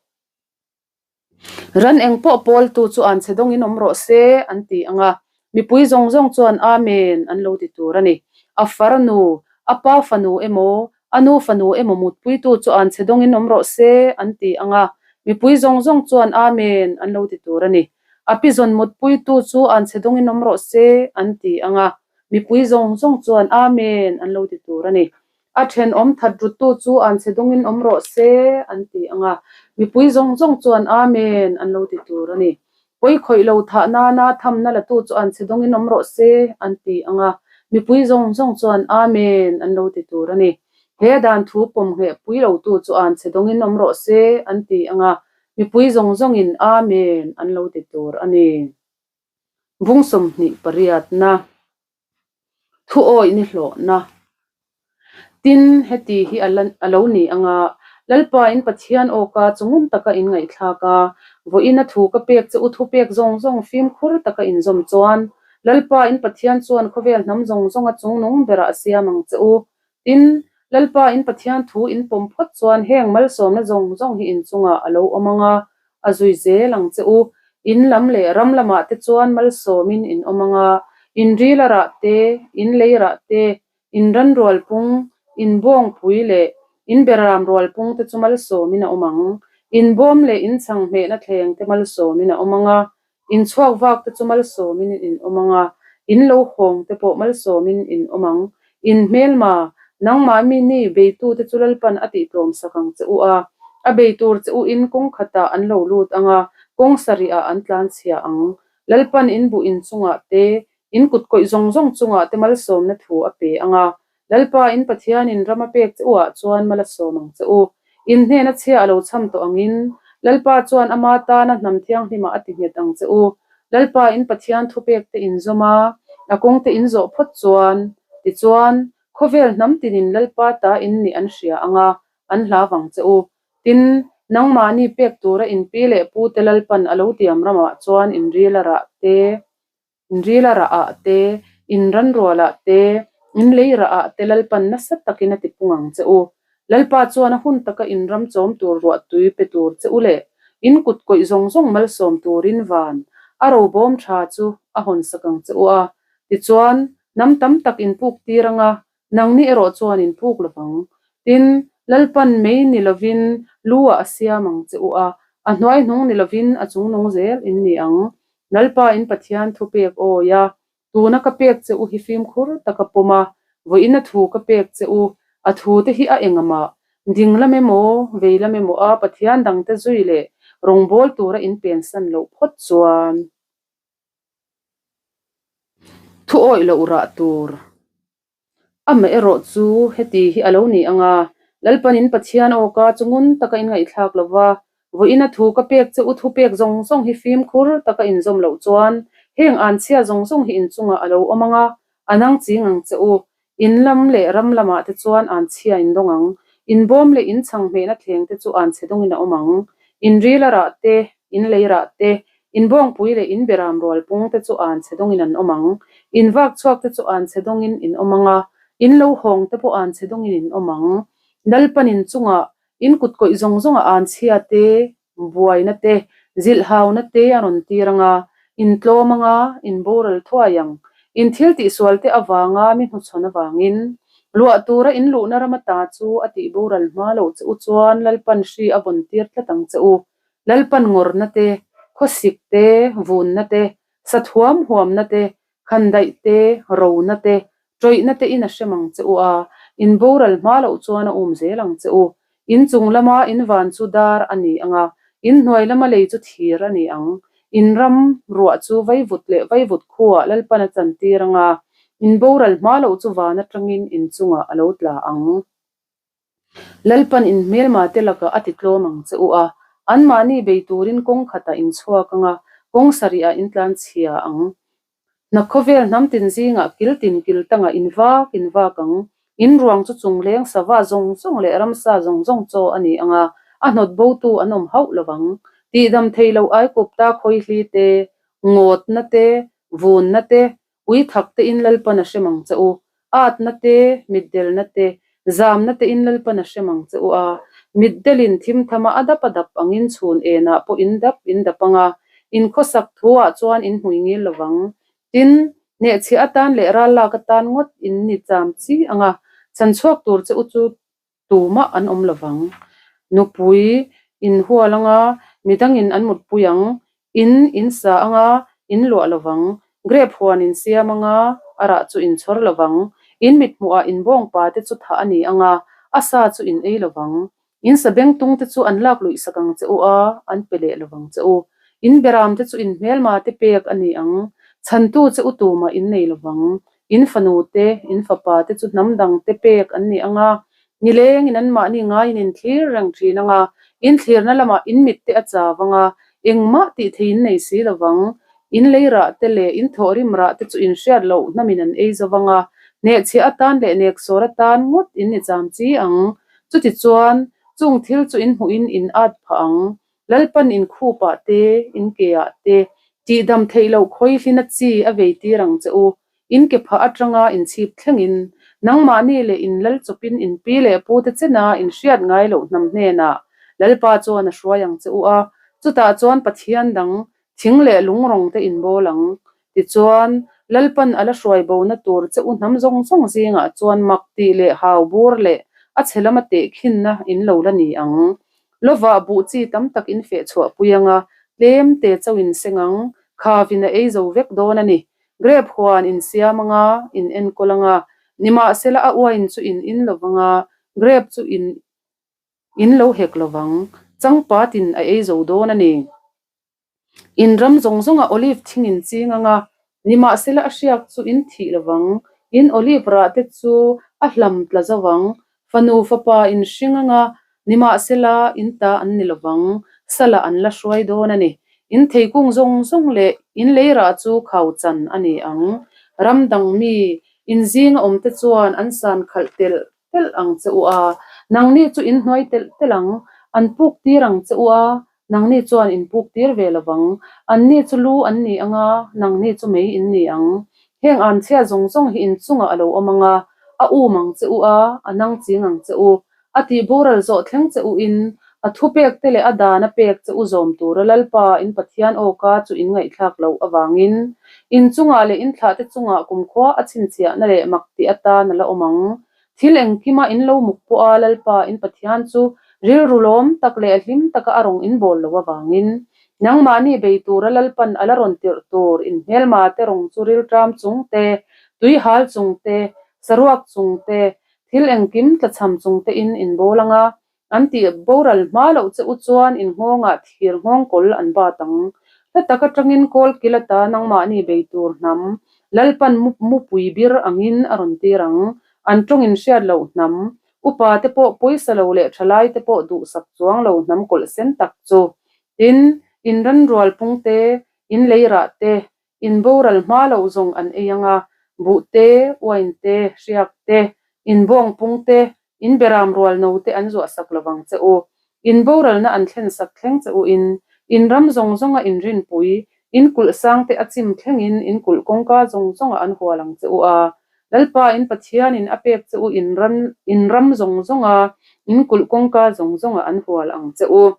Ran eng pawh pawltu chu an chhe dawngin awm rawh se an ti ang a, mipui zawng zawng chuan Amen an lo ti tur a ni. A farnu, a pa fanu emaw, a nu fanu emaw mutpuitu chu an chhe dawngin awm rawh se an ti ang a, mipui zawng zawng chuan Amen an lo ti tur a ni. A pizawn mutpuitu chu an chhe dawngin awm rawh se an ti ang a, mipui zawng zawng chuan Amen an lo ti tur a ni. A thenawm that ruttu chu an chhe dawngin awm rawh se, an ti ang a. Mipui zawng zawng chuan Amen an lo ti tur a ni. Pawi khawih lo thah nana thamna latu chu an chhe dawngin awm rawh se, an ti ang a. Mipui zawng zawng chuan Amen an lo ti tur a ni. He dan thu pawm ngheh pui lotu chu an chhe dawngin awm rawh se, an ti ang a. Mipui zawng zawngin Amen an lo ti tur a ni. Bung 28na. Thu awih ni hlawhna. Tin, heti hi a la a lo ni ang a, Lalpa in Pathian awka chungum taka in ngaihthlak a, vawiin a thu ka pek che u thupek zawng zawng fimkhur taka in zawm chuan, Lalpa in Pathian chuan khawvel hnam zawng zawnga chungnung berah a siam ang che u. Tin, Lalpa in Pathian thu in pawm phawt chuan heng malsawmna zawng zawng hi in chungah a lo awm ang a, A zui zel ang che u. In lam leh ram lamah te chuan malsawmin in awm ang a. In ril a rah te, in lei rah te, in ran rual pung, in bawngpui leh in beram rual pung te chu malsawmin a awm ang. In bawm leh in chhang hmehna thleng te malsawmin a awm ang a, in chhuak vak te chu malsawmin in awm ang a, in lo hawng te pawh malsawmin in awm ang. In hmelma, nangmah mi ni beitute chu Lalpan a tihtlawm sak ang che u a, a bei tur che u in kawng khatah an lo lut ang a, kawng sarihah an tlanchhia ang. Lalpan in buh in chungah te, in kut kawih zawng zawng chungah te malsawmna thu a pe ang a, Lalpa in Pathianin ram a pek che u ah chuan mal a sawm ang che u. In hnena chhia a lo cham tawh angin, Lalpa chuan ama tana hnam thianghlimah a ti nghet ang che u. Lalpa in Pathian thupek te in zawm a, a kawng te in zawh phawt chuan, tichuan, khawvel hnam tinin Lalpa ta in nih an hria ang a, an hlau ang che u. Tin, nangmahni pek tura in pi leh pu te Lalpan a lo tiam ramah chuan in ril a rah te, In ril a rah ah te, in ran rual ah te, in lei rah ah te Lalpan nasa takin a tipung ang che u. Lalpa chuan a hun taka in ram chawm tur ruahtui pe tur che u leh in kut kawih zawng zawng malsawm turin van a robawm tha chu a hawn sak ang che u a. Tichuan, hnam tam tak in puk tir anga Nangni erawh chuan in puk lovang. Tin, Lalpan mei ni lovin lu ah a siam ang che u a, a hnuai hnung ni lovin a chung nung zel in ni ang. Lalpa in Pathian thu pek awi a, tuna ka pek che u hi fimkhur taka pawm a, vawiin a thu ka pek che u, a thu te hi a engamah, ding lam emaw, vei lam emaw a Pathian dangte zui leh rawngbâwl tura in pensan loh phawt chuan. Thu awih loh rah tur. Amaherawh chu heti hi a lo ni ang a, Lalpanin Pathian awka chu ngun taka in ngaihthlak lo va, vawiin a thu ka pek che u thu pek zawng zawng hi fimkhur taka in zawm loh chuan heng anchhia zawng zawng hi in chungah a lo awm ang a, a nang ching ang che u. In lam leh ram lamah te chuan anchhia in dawng ang. In bawm leh in chhang hmehna thleng te chu anchhe dawngin a awm ang. In ril a rah te, in lei rah te, In bawngpui leh in beram rual pung te chu an chhe dawngin an awm ang. In vak chhuak te chu an chhe dawngin in awm ang a, in lo hawng te pawh an chhe dawngin in awm ang. Lalpan in chungah in kut kawih zawng zawngah an chhia te, buaina te, zilhhauna te a rawn tir ang a, in tlawm ang a, in boral thuai ang. In thil tihsual te avanga mi hnuchhawn avangin, luah tura in luhna ram ata chu a tih boral hma loh che u chuan Lalpan hri a vawn tir tlat ang che u. Lalpan ngawrna te, khawsik te, vunna te, sathuam huamna te, khandaih te, rona te, tawihna te in a hrem ang che u a, in boral hma loh chuan a um zel ang che u. In chung lama in van chu dar a ni ang a, in hnuai lama lei chu thir a ni ang. In ram ruah chu vaivut leh vaivut khuaah Lalpan a chantir ang a, in boral hma loh chu van atangin in chungah a lo tla ang. Lalpan in hmelma te lakah a ti tlawm ang che u a, anmahni bei turin kawng khatah in chhuak ang a, kawng sarihah in tlan chhia ang. Hna khawvel hnam tin zingah kil tin kil tangah in vak in vak ang. In ruang chu chungleng sava zawng zawng leh ramsa zawng zawng chaw a ni ang a, a hnawt botu an awm hauh lo vang. Tihdam thei lo Aikupta khawihli te, ngawtna te, vunna te, Ui thak te in Lalpan a hrem ang che u. Atna te, mitdelna te, zamna te in Lalpan a hrem ang che u a. Mitdelin thimthama a dap a dap angin chhun enah pawh in dap in dap ang a, in khawsak thuah chuan in hmui ngil lo vang. Tin, hnehchhiah atan leh ral lak atan ngawt in ni cham chi ang a, chhanchhuak tur che u chu Tumah an awm lovang. Nupui in hual anga midangin an mutpui ang, in in sa anga in luah lovang, grape huan in siam anga a rah chu in chhawr lovang, in mithmuhah in bawngpa te chu thah a ni anga a sa chu in ei lovang, in sabengtung te chu an lak luih sak ang che u a, an pe leh lovang che u. In beram te chu in hmelma te pek a ni ang, chhantu che u tumah in nei lovang, In fanu te, in fapa te chu hnam dang te pek an ni ang a, nilengin anmahni ngaiin in thlir reng thin ang a, in thlirna lamah in mit te a chau ang a, engmah tih thei in nei si lovang. In lei rah te leh in thawhrim rah te chu in hriat loh hnamin an ei zo vang a, hnehchhiah atan leh neksawr atan ngawt in ni cham chi ang. Chutichuan, chung thil chu in hmuhin in at phah ang. Lalpan in khupah te, in keah te, tihdam theih loh khawihlina chi a vei tir ang che u. In ke phah atanga in chhip thlengin, nangmahni leh in lal chawpin in pi leh pu te chena in hriat ngai loh hnam hnenah Lalpa chuan a hruai ang che u a, chutah chuan Pathian dang thing leh lung rawng te in bawl ang. Tichuan, Lalpan a la hruai bona tur che u hnam zawng zawng zingah chuan mak tih leh hau bur leh a chhe lama tehkhinna in lo la ni ang. Lovah buh chi tam tak in feh chhuah pui ang a, tlem te chauh in seng ang, khavin a ei zo vek dawn a ni. Grape huan in siam ang a, in enkawl ang a, nimahsela a uain chu in in lo vang a, grape chu in in lo hek lo vang, changpatin a ei zo dawn a ni. In ram zawng zawnga olive thing in ching ang a, nimahsela a hriak chu in thih lo vang. In olive rah te chu a hlam tla zo vang. Fanu fapa in hring ang a, nimahsela in ta an ni lo vang, salah an la hruai dawn a ni. In theikung zawng zawng leh in lei rah chu khau chan a ni ang. Ram dang mi in zinga awmte chuan an san khalh telh telh ang che u a, nangni chu in hnuai telh telh ang, an puk tir ang che u a, nangni chuan in puk tir ve lo vang. Anni chu lu an ni ang a, nangni chu mei in ni ang. Heng an chhia zawng zawng hi in chungah a lo awm ang a, a um ang che u a, a nang ching ang che u. A tih boral zawh thleng che u in, a thupek te leh a dan a pek che u zawm tura Lalpa in Pathian awka chu in ngaihthlak loh avangin, in chungah leh in thlahte chungah kumkhua a chhinchhiahna leh mak tih atan a la awm ang. Thil engkima in lo muk pawh a Lalpa in Pathian chu rilru lawm tak leh hlim taka a rawn inbawl loh avangin, nangmahni bei tura Lalpan a la rawn tirh tur in hmelma te rawng chu rilṭam chung te, tuihal chung te, saruak chung te, Thil engkim tlachham chung te in inbawl ang a, an tih boral hma loh che u chuan in nghawngah thir nghawng kawl an bat ang. Hla tak atangin kawl kil ata nangmahni bei tur hnam, Lalpan mupui bir angin a rawn tir ang. An tawng in hriat loh hnam, upa te pawh pawisa lo leh thalai te pawh duhsak chuang lo hnam kawlh sen tak chu. Tin, in ranrual pung te, in leirah te, In boral hma loh zawng an ei ang a, buh te, uain te, hriak te, in bawngpung te, in beram rual no te an zuah sak lo vang che u. In boralna an thlen sak thleng che u in, in ram zawng zawnga in rinpui, in kulh sang te a chim thlengin in kulh kawngka zawng zawngah an hual ang che u a. Lalpa in Pathianin a pek che u in ram in ram zawng zawnga in kulh kawngka zawng zawngah an hual ang che u.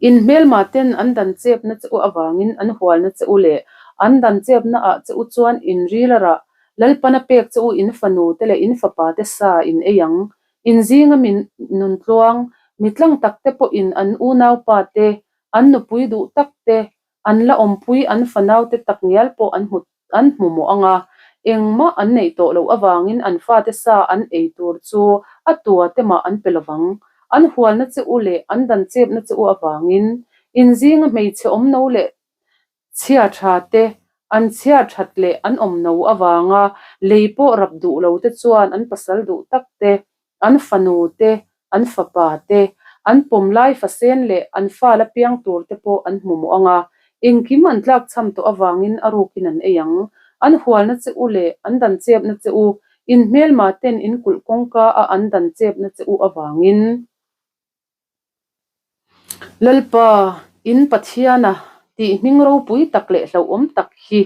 In hmelma ten an dan chepna che u avangin an hualna che u leh an dan chepna ah che u chuan in ril a rah. Lalpana pek che u in fanu te leh in fapa te sa in ei ang. In zinga mi nuntluang, mi tlang tak te pawhin an unaupa te, an nupui duh tak te, an la awmpui an fanau te takngial pawh an hmu an hmu mawh ang a, engmah an neih tawh loh avangin an fate sa an ei tur chu a tua te mah an pe lovang. An hualna che u leh an dan chepna che u avangin in zinga hmeichhe awmno leh chhia tha te, an chhia that leh an awmno avanga lei pawh rap duh lo te chuan an pasal duh tak te An fanu te, an fapa te, an pawm lai fasen leh an fa la piang tur te pawh an hmu mawh ang a, engkim an tlak cham tawh avangin a rukin an ei ang. An hualna che u leh an dan chepna che u, in hmelma ten in kulh kawngka a an dan chepna che u avangin. Lalpa, in Pathiana tih hming ropui tak leh hlauhawm tak hi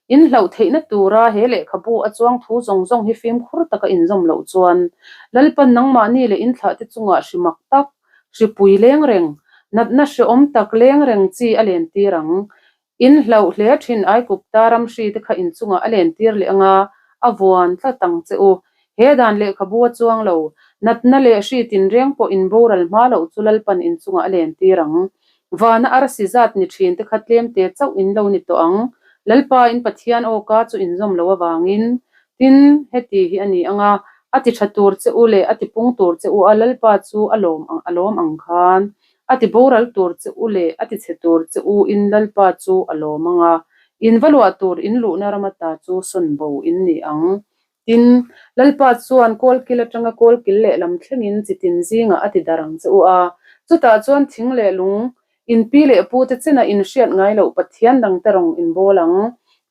in hlauh theihna tura he lehkhabu a chuang thu zawng zawng hi fimkhur taka inzawm loh chuan Lalpan nangmahni leh in thlahte chungah hri mak tak, hripui leng reng, natna hrehawm tak leng reng chi a lentir ang. In hlauh hle thin Aikupta ram hri te kha in chungah a len tir leh anga a vuan tlat ang che u. He dan lehkhabu a chuang lo, natna leh hri tinreng pawh in boral hma loh chu Lalpan in chungah a len tir ang. Vana arsi zat ni thin te kha tlem te chauh in lo ni tawh ang. Lalpa in Pathian awka chu in zawm loh avangin. Tin, heti hi a ni anga, a ti tha tur che u leh a ti pung tur che u a Lalpa chu a lawm a lawm ang khan. A ti boral tur che u leh a ti chhe tur che u in Lalpa chu a lawm ang a, in va luah tur in luhna ram ata chu sawn bo in ni ang. Tin, Lalpa chuan kawlkil atanga kawlkil lehlam thlengin chitin zingah a ti dar ang che u a, chutah chuan thing leh lung, in pi leh pu te chena in hriat ngai loh Pathian dangte rawng in bawl ang.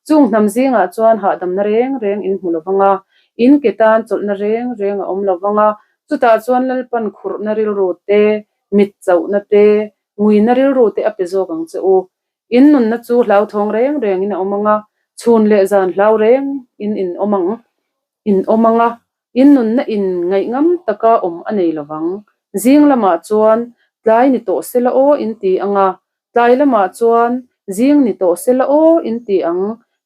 Chung hnam zingah chuan hahdamna reng reng in hmu lo vang a, in ke tan chawlhna reng reng a awm lo vang a, chutah chuan Lalpan khurhna rilru te, mit chauhna te, nguina rilru te a pe zawk ang che u. In nunna chu hlauthawng reng rengin a awm ang a, chhun leh zan hlau reng in in awm ang, in awm ang a, in nunna in ngaihngam taka awm a nei lovang. Zing lamah chuan tlai ni tawh se la aw in ti ang a, tlai lamah chuan zing ni tawh se la aw in ti ang.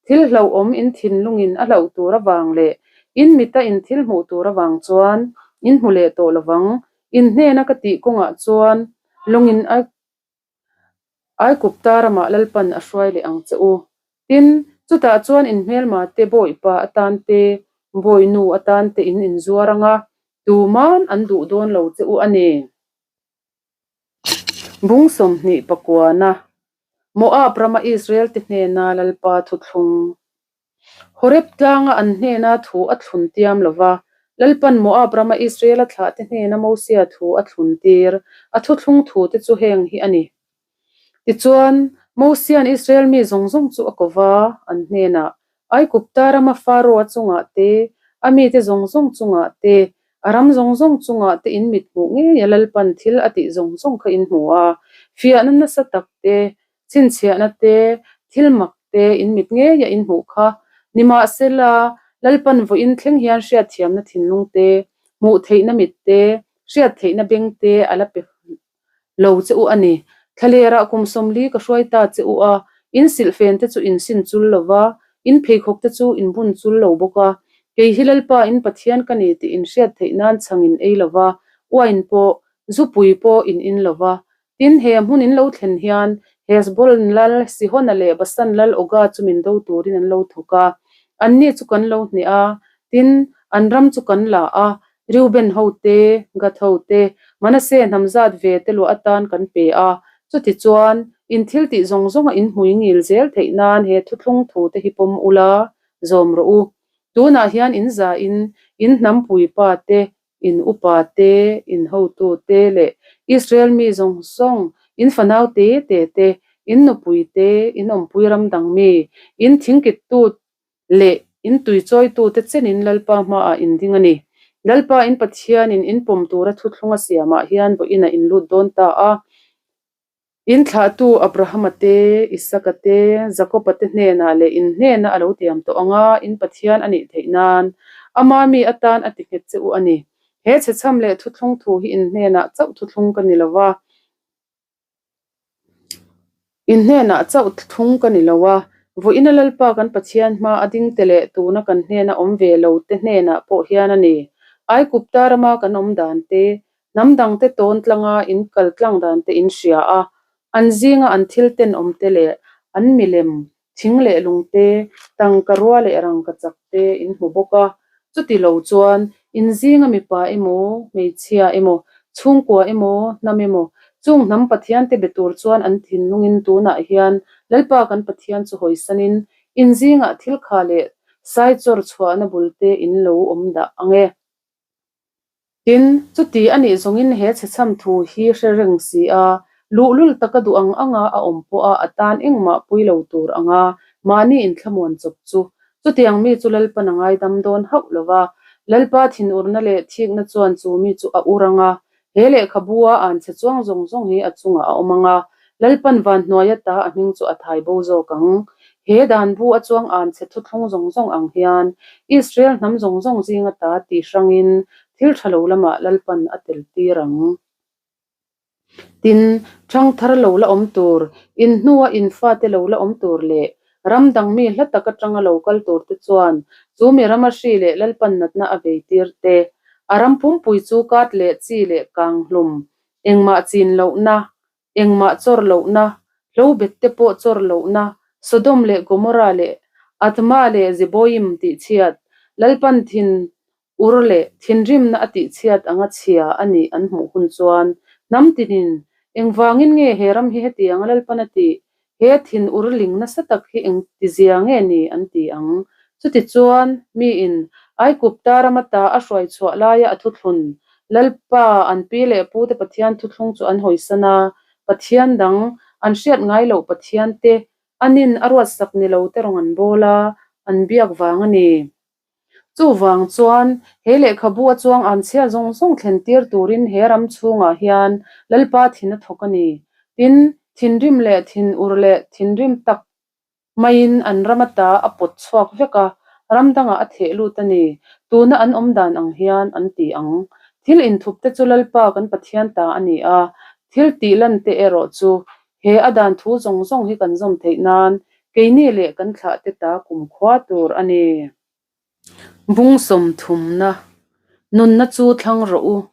Thil hlauhawm in thinlungin a hlauh tur avang leh in mita in thil hmuh tur avang chuan in hmu leh tawh lovang. In hnena ka tih kawngah chuan lawngin Aikupta ramah Lalpan a hruai leh ang che u. Tin, chutah chuan in hmelma te bawipa atan te, bawinu atan te in inzuar ang a, tuman an duh dawn lo che u a ni. Bung 29-a Moab rama Israel te hnena Lalpa thuthlung Horeb tlanga an hnena thu a thlun tiam lo va, Lalpan Moab rama Israela thlahte hnena Mosia thu a thlun tir, a thuthlung thute chu heng hi a ni. Tichuan, Mosia'n Israel mi zawng zawng chu a ko va, an hnenah, Aikupta rama Faroa chungah te, a mite zawng zawng chungah te, a ram zawng zawng chungah te in mit hmuh ngei a Lalpan thil a tih zawng zawng kha in hmu a, fiahna nasa tak te, chhinchhiahna te, thil mak te in mit ngeia in hmuh kha. Nimahsela, Lalpan vawiin thleng hian hriatthiamna thinlung te, hmuh theihna mit te, hriat theihna beng te a la pe lo che u a ni. Thlalerah kum 40 ka hruai ta che u a, in silhfen te chu in sin chul lo va, in pheikhawk te chu in bun chul lo bawk a. Kei hi Lalpa in Pathian ka ni tih in hriat theih nan chhang in ei lo va, uain pawh, zupui pawh in in lo va. Tin, he hmun in lo thlen hian Heshbon lal Sihona leh Basan lal Oga chu min do turin an lo thawk a, anni chu kan lo hneh a, tin, an ram chu kan la a, Reuben ho te, Gad ho te, Manase hnam zat ve te luah atan kan pe a. Chutichuan, in thil tih zawng zawnga in hmui ngil zel theih nan he thuthlung thu te hi pawm ula, zawm rawh u. Tunah hian in zain, in hnam puipa te, in upa te, in hotu te leh Israel mi zawng zawng, in fanau te te te, in nupui te, in awmpui ram dang mi, in thingkittu leh in tuichawitute chenin Lalpa hmaah in ding a ni. Lalpa in Pathianin in pawm tura thuthlung a siamah hian vawiinah in lut dawn ta a. In thlahtu Abrahama te, Isaka te, Jakoba te hnenah leh in hnena a lo tiam tawh ang a, in Pathian a nih theih nan ama mi atan a ti nghet che u a ni. He chhechham leh thuthlung thu hi in hnenah chauh thuthlung ka ni lo va. In hnenah chauh thung ka ni lo a, vawiina Lalpa kan Pathian hma a ding te leh tuna kan hnena awm ve lo te hnenah pawh hian a ni. Aikupta rama kan awm dan te, hnam dang te tawn tlanga in kal tlang dan te in hria a, an zinga an thil tenawm te leh an milem Thing leh lung te, tangka rua leh rangka chak te in hmu bawk a. Chuti lo chuan in zinga mipa emaw, hmeichhia emaw, chhungkua emaw, hnam emaw, chung hnam Pathian te be tur chuan an thinlungin tunah hian Lalpa kan Pathian chu hawisanin in zingah thil kha leh saichawr chhuahna bul te in lo awm dah ang e. Tin, chuti a nih zawngin he chhechham thu hi hre reng si a, luhlul taka duh ang anga a awm pawha a tan engmah pui lo tur anga mahni inthlamuan chawp chu chutiang mi chu Lalpan a ngaidam dawn hauh lo va. Lalpa thinurna leh thikna chuan chu mi chu a ur ang a, he lehkhabu a an chhe chuang zawng zawng hi a chungah a awm ang a, Lalpan van hnuaia ta a hming chu a thai bo zawk ang. He dan bu a chuang an chhe thuthlung zawng zawng ang hian Israel hnam zawng zawng zinga ta ti hrangin thil tha lo lamah Lalpan a tel tir ang. Tin, thangthar lo la awm tur, in hnua in fate lo la awm tur leh ram dang mi hla tak atanga lo kal tur te chuan chu mi rama hri leh Lalpan natna a vei tir te, a ram pumpui chu kat leh chi leh kang hlum, engmah chin lohna, Engmah chawr lohna, hlo bet te pawh chawr lohna, Sodom leh Gomorrah leh Admah leh Zeboim tihchhiat, Lalpan thin ur leh thinrimna a tihchhiat anga chhia a nih an hmuh hun chuan hnam tinin, Engvangin nge he ram hi hetianga Lalpan a tih? He thin ur ling nasa tak hi engtizia nge ni? an ti ang. Chutichuan, miin Aikupta rama ta a hruai chhuah laia a thuthlun, Lalpa, an pi leh pute Pathian thuthlung chu an hawisan a, Pathian dang, an hriat ngai loh Pathian te, anin a ruatsak ni lo te rawng an bawl a, an biak vang a ni. Chuvang chuan, he lehkhabu a chuang an chhia zawng zawng thlen tir turin he ram chhungah hian Lalpa thin a thawk a ni. Tin, thinrim leh thinur leh thinrim tak maiin an ram ata a pawt chhuak vek a, ram dangah a theh lut a ni. Tuna an awm dan ang hian an ti ang. Thil inthup te chu Lalpa kan Pathian ta a ni a, thil tih lan te erawh chu he a dan thu zawng zawng hi kan zawm theih nan. Keini leh kan thlahte ta kumkhua tur a ni. Bung sawmthumna, Nunna chu thlang rawh u.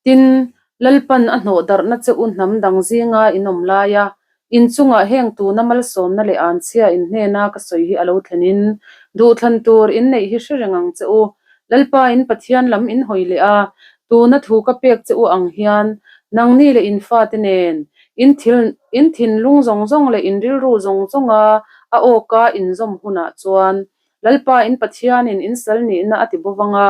Tin, Lalpan a hnawh darhna che u hnam dang zinga in awm laia in chungah heng tuna malsawmna leh anchhia in hnena ka sawi hi a lo thlenin duhthlan tur in neih hi hre reng ang che u. Lalpa in Pathian lam in hawi leh a, tuna thu ka pek che u ang hian nangni leh in fate nen in thil in thinlung zawng zawng leh in rilru zawng zawnga a awka inzawm hunah chuan Lalpa in Pathianin in sal nihna a ti bawk ang a,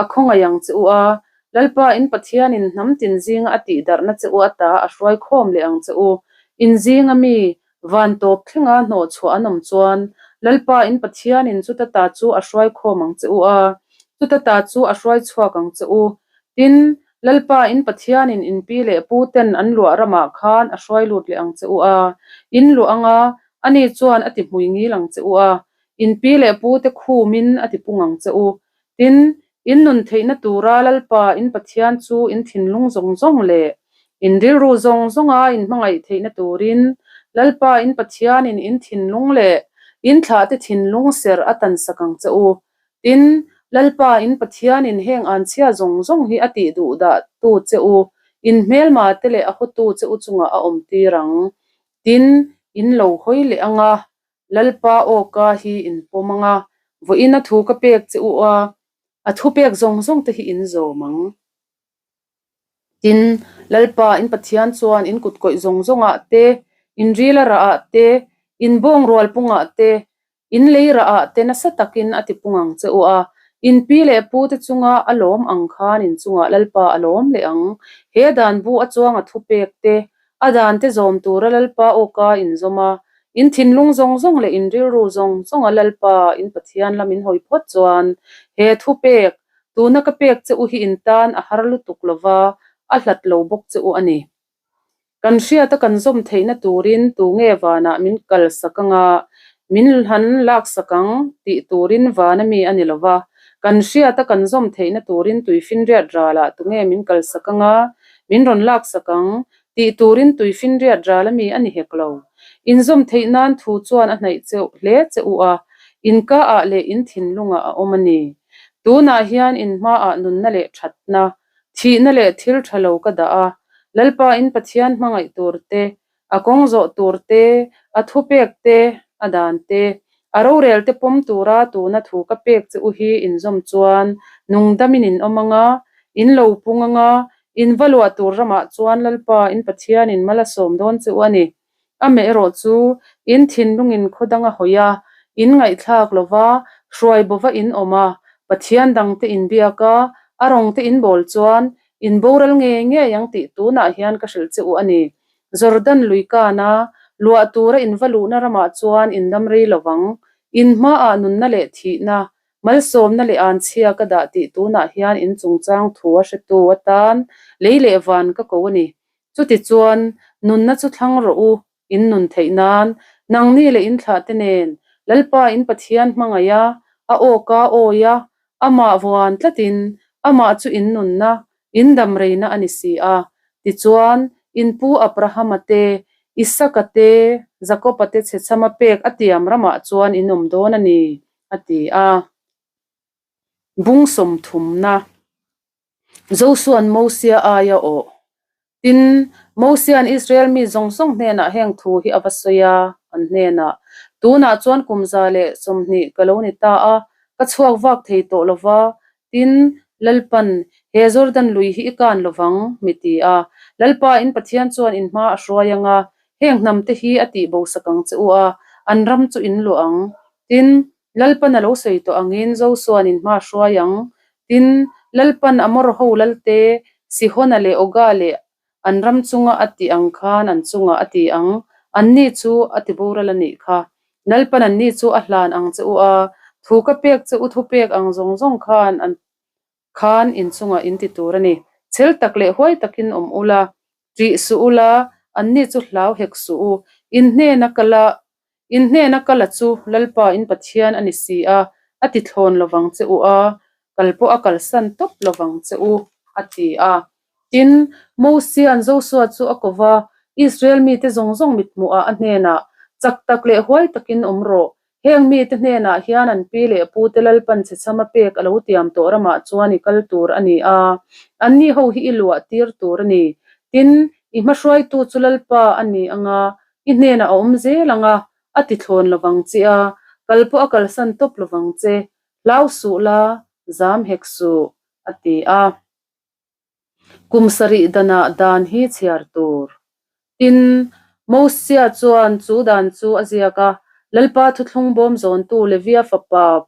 a khawngaih ang che u a. Lalpa in Pathianin hnam tin zinga a tihdarhna che u ata a hruai khawm leh ang che u. In zinga mi, van tawp thlenga hnawh chhuah an awm chuan, Lalpa in Pathianin chuta ta chu a hruai khawm ang che u a, chuta ta chu a hruai chhuak ang che u. Tin, Lalpa in Pathianin in pi leh pu ten an luah ramah khan a hruai lut leh ang che u a, in luah anga ani chuan a ti hmui ngil ang che u a, In pi leh pu te khumin a ti pung ang che u. Tin, in nun theihna tura Lalpa in Pathian chu in thinlung zawng zawng leh in rilru zawng zawnga in hmangaih theihna turin Lalpa in Pathianin in thinlung leh in thlahte thinlung serh a tansak ang che u. Tin, Lalpa in Pathianin heng anchhia zawng zawng hi a tih duh dah tu che u, in hmelma te leh a hawtu che u chungah a awmtir ang. Tin, in lo hawi leh ang a, Lalpa aw ka hi in pawm ang a, vawiin a thu ka pek che u a, a thupek zawng zawng te hi in zawm ang. Tin, Lalpa in Pathian chuan in kutkawih zawng zawngah te, in ril a rah ah te, in bawng rual pungah te, in lei rah ah te nasa takin a ti pung ang che u a, in pi leh pu te chunga a lawm ang khan in chungah Lalpa a lawm leh ang. He dan bu a chuanga thupek te, A dan te zawm tura Lalpa awka inzawm a, in thinlung zawng zawng leh in rilru zawng zawnga Lalpa in Pathian lam in hawi phawt chuan he thupek, tuna ka pek che u hi in tan a har lutuk lova, a hlat lo bawk che u a ni. Kan hriata kan zawm theihna turin tu nge vanah min kalsak anga min han laksak ang tih turin vana mi a ni lova, kan hriata kan zawm theihna turin tuifinriat ralah tu nge min kalsak anga Min rawn laksak ang, tih turin tuifinriat ral a mi a ni hek lo. Inzawm theih nan thu chuan a hnaih cheuh hle che u a, in ka ah leh in thinlungah a awm a ni. Tunah hian in hmaah nunna leh thatna, thihna leh thil tha lo ka dah a, Lalpa in Pathian hmangaih tur te, A kawng zawh tur te, a thupek te, a dan te, a rorel te pawm tura tuna thu ka pek che u hi inzawm chuan nungdamin in awm ang a, in lo pung ang a, in va luah tur ramah chuan Lalpa in Pathianin mal a sawm dawn che u a ni. Amaherawh chu, in thinlungin khaw dang a hawi a, in ngaihthlak lova, hruai bova in awm a, Pathian dangte in biak a, a rawngte in bawl chuan in boral ngei ngei ang tih tunah hian ka hrilh che u a ni. Jordan lui kana luah tura in va luhna ramah chuan in dam rei lo vang. In hmaah nunna leh thihna, malsawmna leh anchhia ka dah tih tunah hian in chungchang thu a hretu atan lei leh van ka ko a ni. Chutichuan, nunna chu thlang rawh u, in nun theih nan, nangni leh in thlahte nen, Lalpa in Pathian hmangaih a, a awka awi a, amah vuan tlatin, amah chu in nunna, In dam reina a ni si a. Tichuan, in pu Abrahama te, Isaka te, Jakoba te chhechhama pek a tiam ramah chuan in awm dawn a ni, a ti a. Bung sawmthumna, Josua'n Mosia aia awh. Tin, Mosia'n Israel mi zawng zawng hnenah heng thu hi a va sawi a, an hnenah, Tunah chuan kum 120 ka lo ni ta a, ka chhuak vak thei tawh lo va, Tin, Lalpan, He Jordan lui hi i kan lo vang, mi ti a. Lalpa in Pathian chuan in hma a hruai ang a, heng hnamte hi a tih bosak ang che u a, an ram chu in luah ang. Tin, Lalpan a lo sawi tawh angin Josua'n in hma a hruai ang. Tin, Lalpan Amor ho lalte, Sihona leh Oga leh an ram chunga a tih ang khan an chungah a ti ang, anni chu a ti boral a nih kha. Lalpan anni chu a hlan ang che u a, thu ka pek che u thupek ang zawng zawng khan an khan in chungah in ti tur a ni. Chhel tak leh huai takin awm ula, ṭih suh ula, anni chu hlau hek suh u, in hnena kal a, in hnena kal a chu Lalpa in Pathian a ni si a, a ti thlawn lovang che u a, kal pawh a kalsan tawp lovang che u, a ti a. Tin, Mosia'n Josua chu a ko va, Israel mite zawng zawng mithmuhah a hnenah, Chak tak leh huai takin awm rawh. Heng mite hnenah hian an pi leh pute Lalpan chhechhama pek a lo tiam tawh ramah chuan i kal tur a ni a, anni ho hi i luah tir tur a ni. Tin, i hmahruaitu chu Lalpa a ni ang a, i hnenah a awm zel ang a, a ti thlawn lovang che a, kal pawh a kalsan tawp lovang che. Hlau suh la, zam hek suh, a ti a. Kum sarih danah dan hi chhiar tur. Tin, Mosia chuan chu dan chu a ziak a, Lalpa thuthlung bawm zawntu Levia fapa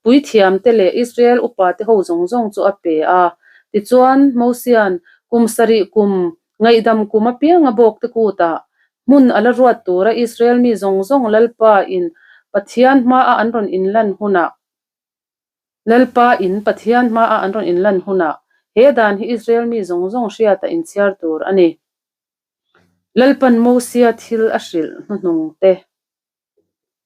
puithiamte leh Israel upate ho zawng zawng chu a pe a. Tichuan, Mosia'n kum sarih kum ngaihdam kum apianga bawkte kutah hmun a la ruat tura Israel mi zawng zawng Lalpa in Pathian hmaa an rawn inlan hunah Lalpa in Pathian hmaa an rawn inlan hunah he dan hi Israel mi zawng zawng hriata inchhiar tur a ni. Lalpan Mosia thil a hrilh hnuhnung te.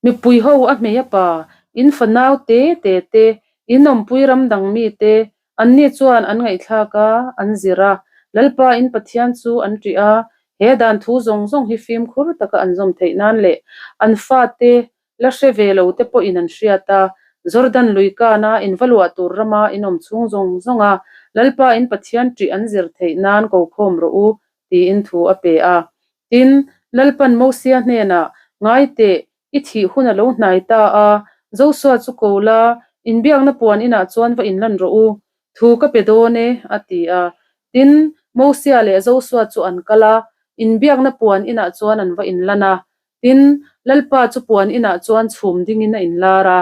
Mipui ho a hmei a pa, in fanau te te te, in awmpui ram dang mi te, anni chuan an ngaihthlak a, an zir a, Lalpa in Pathian chu an ṭih a, he dan thu zawng zawng hi fimkhur taka an zawm theih nan leh an fate La hre ve lo te pawhin an hriat a, Jordan lui kana in va luah tur rama in awm chhung zawng zawng a, Lalpa in Pathian ṭih an zir theih nan ko khawm rawh u, tiin thu a pe a. Tin, Lalpan Mosia hnenah, Ngai teh, i thih hun a lo hnai ta a, Josua chu ko la, inbiakna puan inah chuan va inlan rawh u, Thu ka pe dawn e, a ti a. Tin, Mosia leh Josua chu an kal a, inbiakna puan inah chuan an va inlan a. Tin, Lalpa chu puan inah chuan chhum dingin a inlar a.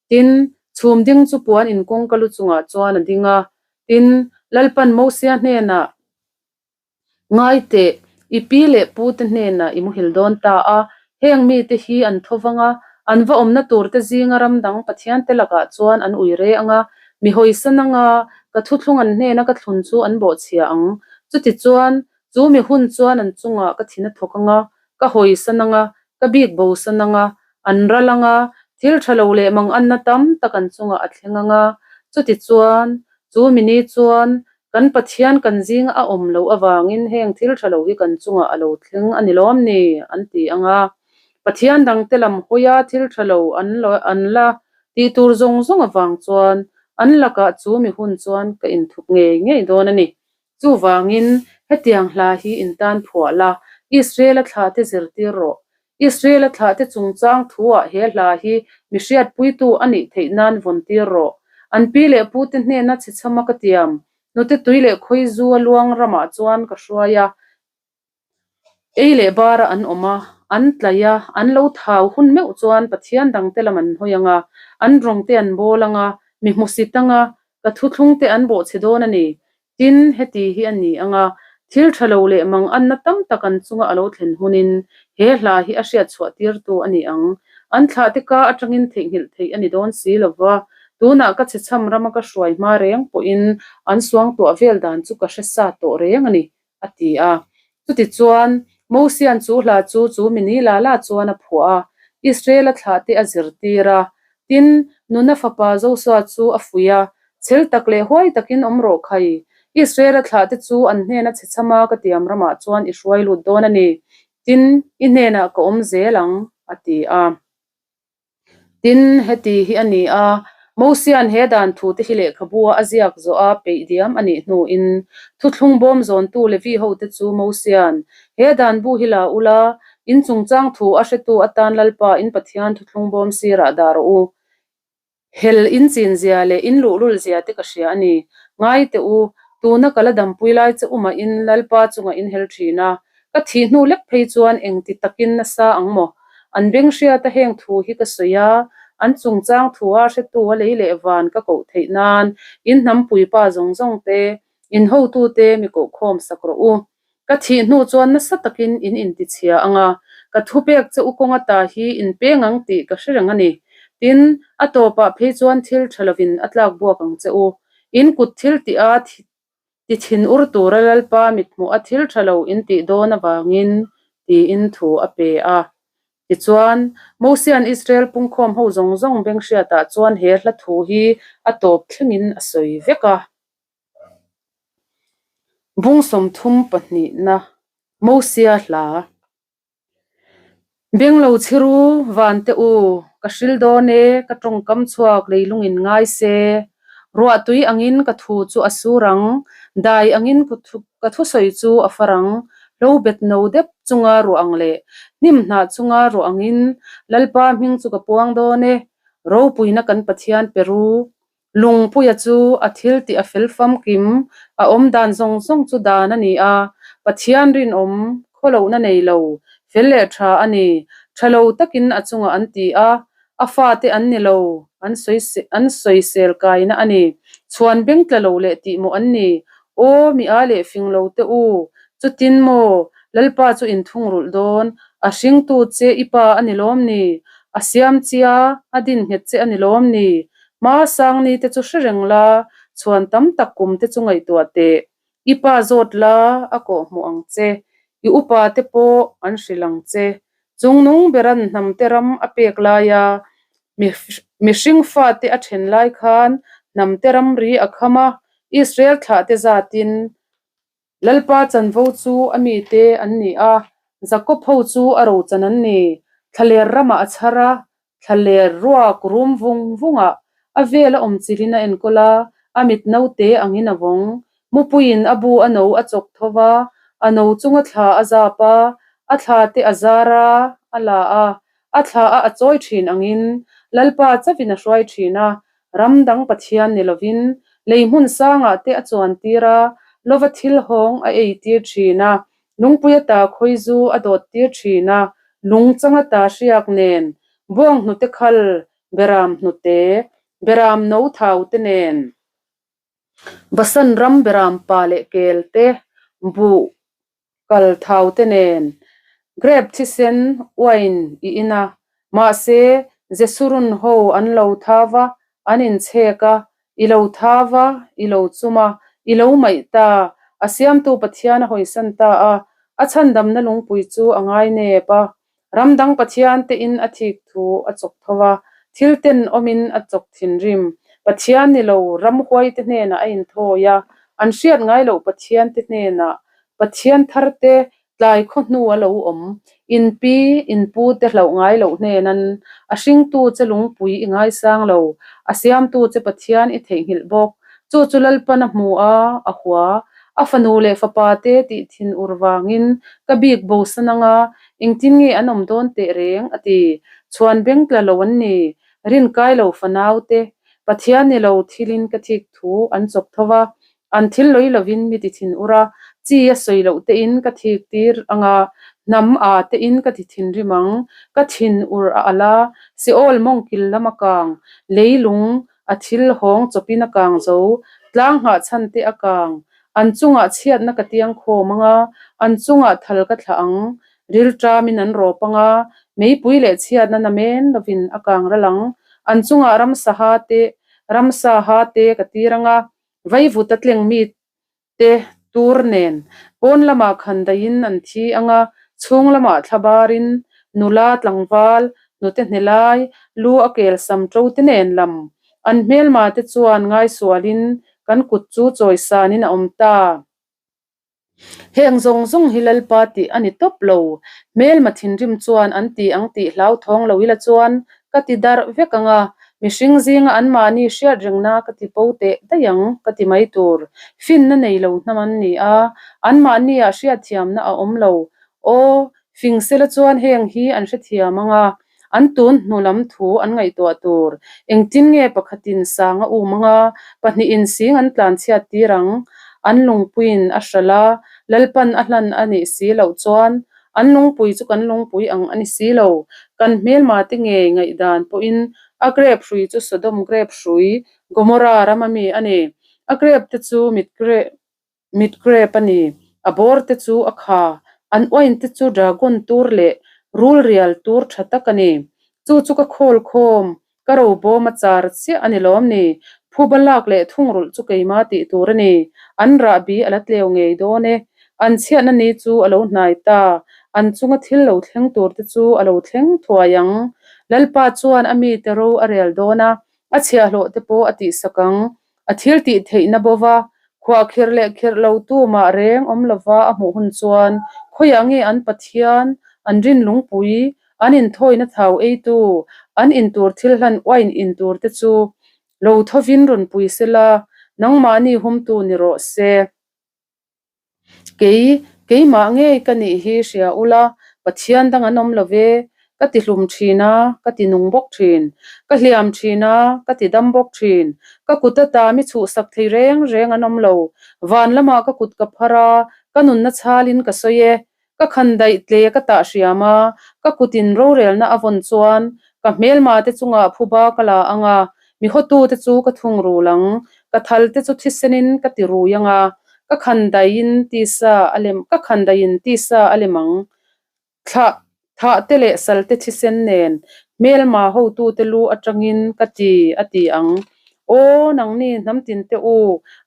Tin, chhum ding chu puan in kawngka lu chungah chuan a ding a. Tin, Lalpan Mosia hnenah, Ngai teh, i pi leh pu te hnenah i muhil dawn ta a, heng mite hi an tho vang a, an va awmna tur te zinga ram dang Pathian te lakah chuan an ui re ang a, mi hawisan ang a, ka thuthlung an hnena ka thlun chu an bawhchhia ang. Chutichuan, chu mi hun chuan an chungah ka thin a thawk ang a, ka hawisan ang a, ka bik bosan ang a, an ral ang a, thil tha lo leh manganna tam tak an chungah a thleng ang a. Chutichuan, chu mi ni chuan Kan Pathian kan zinga a awm loh avangin heng thil tha lo hi kan chungah a lo thleng a ni lawm ni? an ti ang a. Pathian dangte lam hawia thil tha lo an an la tih tur zawng zawng avang chuan an lakah chu mi hun chuan ka inthup ngei ngei dawn a ni. Chuvangin hetiang hla hi in tan phuah la, Israel-a thlahte zirtir rawh. Israel-a thlahte chungchang thuah he hla hi mi hriatpuitu a nih theih nan vawntir rawh. An pi leh pute hnena chhechhama ka tiam, hnute tui leh khawi zu a luang ramah chuan ka hruai a, ei leh bara an awm a, an tlaih a, an lo thau hun meuh chuan Pathian dangte lam an hawi ang a, an rawngte an bawl ang a, mi hmusit ang a, ka thuthlungte an bawhchhe dawn a ni. Tin, heti hi a ni ang a, thil tha lo leh mang anna tam tak an chunga a lo thlen hunin he hla hi a hriat chhuah tirtu a ni ang. An thlahte ka atangin theihnghilh theih a ni dawn si lo va, tunah ka chhechham rama ka hruai hma reng pawhin an suangtuah vel dan chu ka hre sa tawh reng a ni, a ti a. Chutichuan, Mosia'n chu hla chu chu mi ni la la chuan a phuah a, Israel-a thlahte a zirtir a. Tin, Nuna fapa Josua chu a fuih a, Chhel tak leh huai takin awm rawh khai, Israel-a thlahte chu an hnena chhechhama ka tiam ramah chuan i hruai lut dawn a ni. Tin, i hnenah ka awm zel ang, a ti a. Tin, heti hi a ni a, Mosia'n he dan thute hi lehkhabua a ziak zawh a peih diam a nih hnuin, thuthlung bawm zawntu Levi hote chu Mosia'n, He dan bu hi la ula, in chungchang thu a hretu atan Lalpa in Pathian thuthlung bawm sirah dah rawh u. Hel in chin zia leh in luhlul zia te ka hria a ni. Ngai teh u, tuna ka la dampui lai che umahin Lalpa chungah in hel thin a, ka thih hnu lek phei chuan engti takin nasa ang maw? An beng hriata heng thu hi ka sawi a, an chungchang thua hretu a lei leh van ka koh theih nan in hnampui pa zawng zawng te, in hotute mi kohkhawm sak rawh u. Ka thih hnu chuan nasa takin in intichhia ang a, ka thupek che u kawnga ta hi in peng ang tih ka hre reng a ni. Tin, a tawpah phei chuan thil tha lovin a tlak buak ang che u. In kut thil tih a ti thin ur tura Lalpa mithmuh a thil tha lo in tih dawn avangin tiin thu a pe a. Tichuan, Mosia'n Israel pungkhawm ho zawng zawng beng hriatah chuan he hla thu hi a tawp thlengin a sawi vek a. Bung 32na Mosia hla. Beng lo chhiru van te u, ka hril dawn e, ka tawngkam chhuak leilungin ngai se. Ruahtui angin ka thu chu a sur ang, dai angin ka thusawi chu a far ang, hlo bet no dep chunga ruah ang leh hnim hnah chunga ruah angin Lalpa hming chu ka puang dawn e, ropuina kan Pathian pe ru. Lungpuia chu a thil tih a fel famkim, a awm dan zawng zawng chu dan a ni a, Pathian rinawm, khawlohna nei lo, fel leh tha a ni, tha lo takin a chungah an ti a, a fate an ni lo, an sawi an sawisel kaina a ni. Chhuan beng tla lo leh tih maw an ni? Aw, mi a leh fing lo te u, chutin maw Lalpa chu inthungrulh dawn, a hringtu che i pa a ni lawm ni? A siam chia, a din nghet che a ni lawm ni? Hma sangni te chu hre reng la, chhuan tam tak kum te chu ngaihtuah teh. I pa zawt la, a kawh hmuh ang che. I upa te pawh an hrilh ang che. Chungnung beran hnam te ram a pek laia mihring fate a then lai khan hnam te ramri a kham a, Israel thlah te zatin Lalpa chanvo chu a mite an ni a, Jakob ho chu a rochan an ni. Thlaler ramah a chhar a, thlaler ruak rum vung vungah a vel a awm chilhin a enkawl a, a mit naute angin a vawng. Mupuiin a bu a no a chawk tho va, a no chunga thla a zap a, a thla te a zar a, a la a, a thla a a chawi thin angin Lalpa chauhin a hruai thin a, Ram dang Pathian ni lovin lei hmun sangah te a chuan tir a, lova thil hawng a ei tir thin a, lungpui ata khawi zu a dawt tir thin a, lung chang ata hriak nen, buang hnute khal, beram hnute, beram no thau te nen, Basan ram beram pa leh kel te, buh kal thau te nen grape thisen uain i in a, mahse Jesurun ho an lo thau va, an inchhek a, i lo thau va, i lo chum a, i lo maih ta, a siamtu Pathian a hawisan ta a, a chhandamna lungpui chu a ngai nep a, Ramdang Pathian te in a thik thu a chawk tho a, thil ten awmin a chawk thinrim. Pathian ni lo, ramhuai te hnenah a inthawi a, an hriat ngai loh Pathian te hnenah Pathian thar te tlai khaw hnu a lo awm. In pi, in pu te hlauh ngai loh hnenan a hringtu che lungpui i ngaisang lo, a siamtu che Pathian i theihnghilh bawk. Chu chu Lalpan a hmu a, a hua. A fanu leh fapa te tih thin ur vangin ka bik bosan anga Engtin nge an awm dawn teh reng? a ti. Chhuan beng tla lo an ni. Rin kai lo fanau te, Pathian ni lo thilin ka thik thu an chawp tho va, an thil lawi lovin mi ti thin ur a, chi a sawi loh tein ka thik tir ang a, hnam a tein ka ti thinrim ang, ka thin ur a alh a, Seol mawngkil lam a kang, leilung a thil hawng chawpin a kang zo, tlang nghahchhan te a kang, An chungah chhiatna ka tiang khawm ang a, an chungah thal ka thlah ang. Rilṭamin an rawp ang a, meipui leh chhiatna namen lovin a kang ral ang. An chungah ramsa ha te, ramsa ha te ka tir ang a, vaivut a tleng mi te tur nen pawn lamah khan daihin an thi ang a, chhung lamah thla barin nula tlangval, hnute hne lai, lu a kel sam ṭo te nen lam. An hmelma te chuan ngaisualin kan kut chu chawisanin a awm ta. Heng zawng zawng hi Lalpa tih a ni tawp lo. Hmelma thinrim chuan an ti ang tih hlauthawng lo ila chuan ka ti darh vek ang a, mihring zinga anmahni hriat rengna ka ti po teh daih ang ka ti mai tur. Finna nei lo hnam an ni a, anmahniah hriatthiamna a awm lo. Aw, fing sela chuan heng hi an hrethiam ang a, an tun hnu lam thu an ngaihtuah tur. Engtin nge pakhatin sang a um ang a, pahnihin sing an tlan chhiat tir ang? An lungpuiin a hralh a, Lalpan a hlan a nih si loh chuan an lungpui chu kan lungpui ang a ni si lo. Kan hmelma te ngei ngaihdan pawhin a grep hrui chu Sodom grep hrui, Gomorra rama mi a ni. A grep te chu mit grep. Mit grep a ni. A bawr te chu a kha. An uain te chu dragon tur leh rul rial tur tha tak a ni. Chu chu ka khawl khawm, ka ro bawm a char chiah a ni lawm ni. Phuba lak leh thungrulh chu keima tih tur a ni. An rahbi a la tleu ngei dawn e. An chhiatna ni chu a lo hnai ta. An chunga thil lo thleng tur te chu a lo thleng thuai ang. Lalpa chuan a mite ro a rel dawn a, a chhiahhlawh te pawh a tihsak ang. A thil tih theihna bo va, khuah khirh leh khirh lo tu mah reng awm lova a hmuh hun chuan khawiah nge an Pathian, an rin lungpui, An inthawina thau eitu, an intur thil hlan uain intur te chu lo thovin rawn pui sela, nangmahni humtu ni rawh se. Kei, keimah ngei ka nih hi hria ula, Pathian dang an awm lo ve, ka ti hlum thin a, ka ti nung bawk thin. Ka hliam thin a, ka ti dam bawk thin. Ka kut ata mi chhuhsak thei reng reng an awm lo. Van lamah ka kut ka phar a, ka nunna chhalin ka sawi e. Ka khan daih tle ka tah hriam a, ka kutin rorelna a vawn chuan ka hmelma te chungah phuba ka la ang a, mi hawtute chu ka thung rul ang, ka thal te chu thisenin ka ti rui ang a, ka khan daihin tisa a lem ka khan daihin tisa a lem ang. Thlah thah te leh sal te thisen nen hmelma hotute lu atangin ka ti a ti ang. Aw nangni hnam tin te u,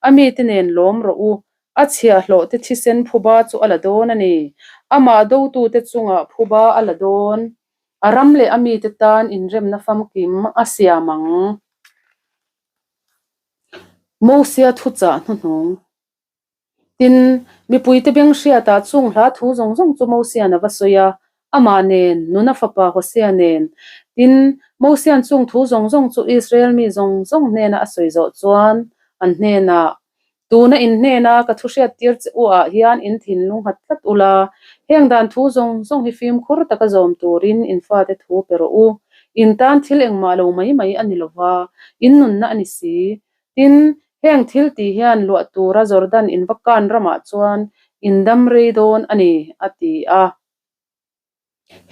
a mite nen lawm rawh u, A chhiahhlawh te thisen phuba chu a la dawn a ni. Amah dotute chungah phuba a la dawn. A ram leh a mite tan inremna famkim a siam ang. Mosia thuchah hnuhnung. Tin, mipuite beng hriatah chung hla thu zawng zawng chu Mosia'n a va sawi a, amah nen, Nuna fapa Hosea nen. Tin, Mosia'n chung thu zawng zawng chu Israel mi zawng zawng hnena a sawi zawh chuan an hnenah Tuna in hnena ka thu hriattir che u ah hian in thinlung nghat tlat ula, heng dan thu zawng zawng hi fimkhur taka zawm turin in fate thu pe rawh u. In tan thil engmah lo mai mai a ni lova, in nunna a ni si. Tin, heng thil tih hian luah tura Jordan in va kan ramah chuan in dam rei dawn a ni, a ti a.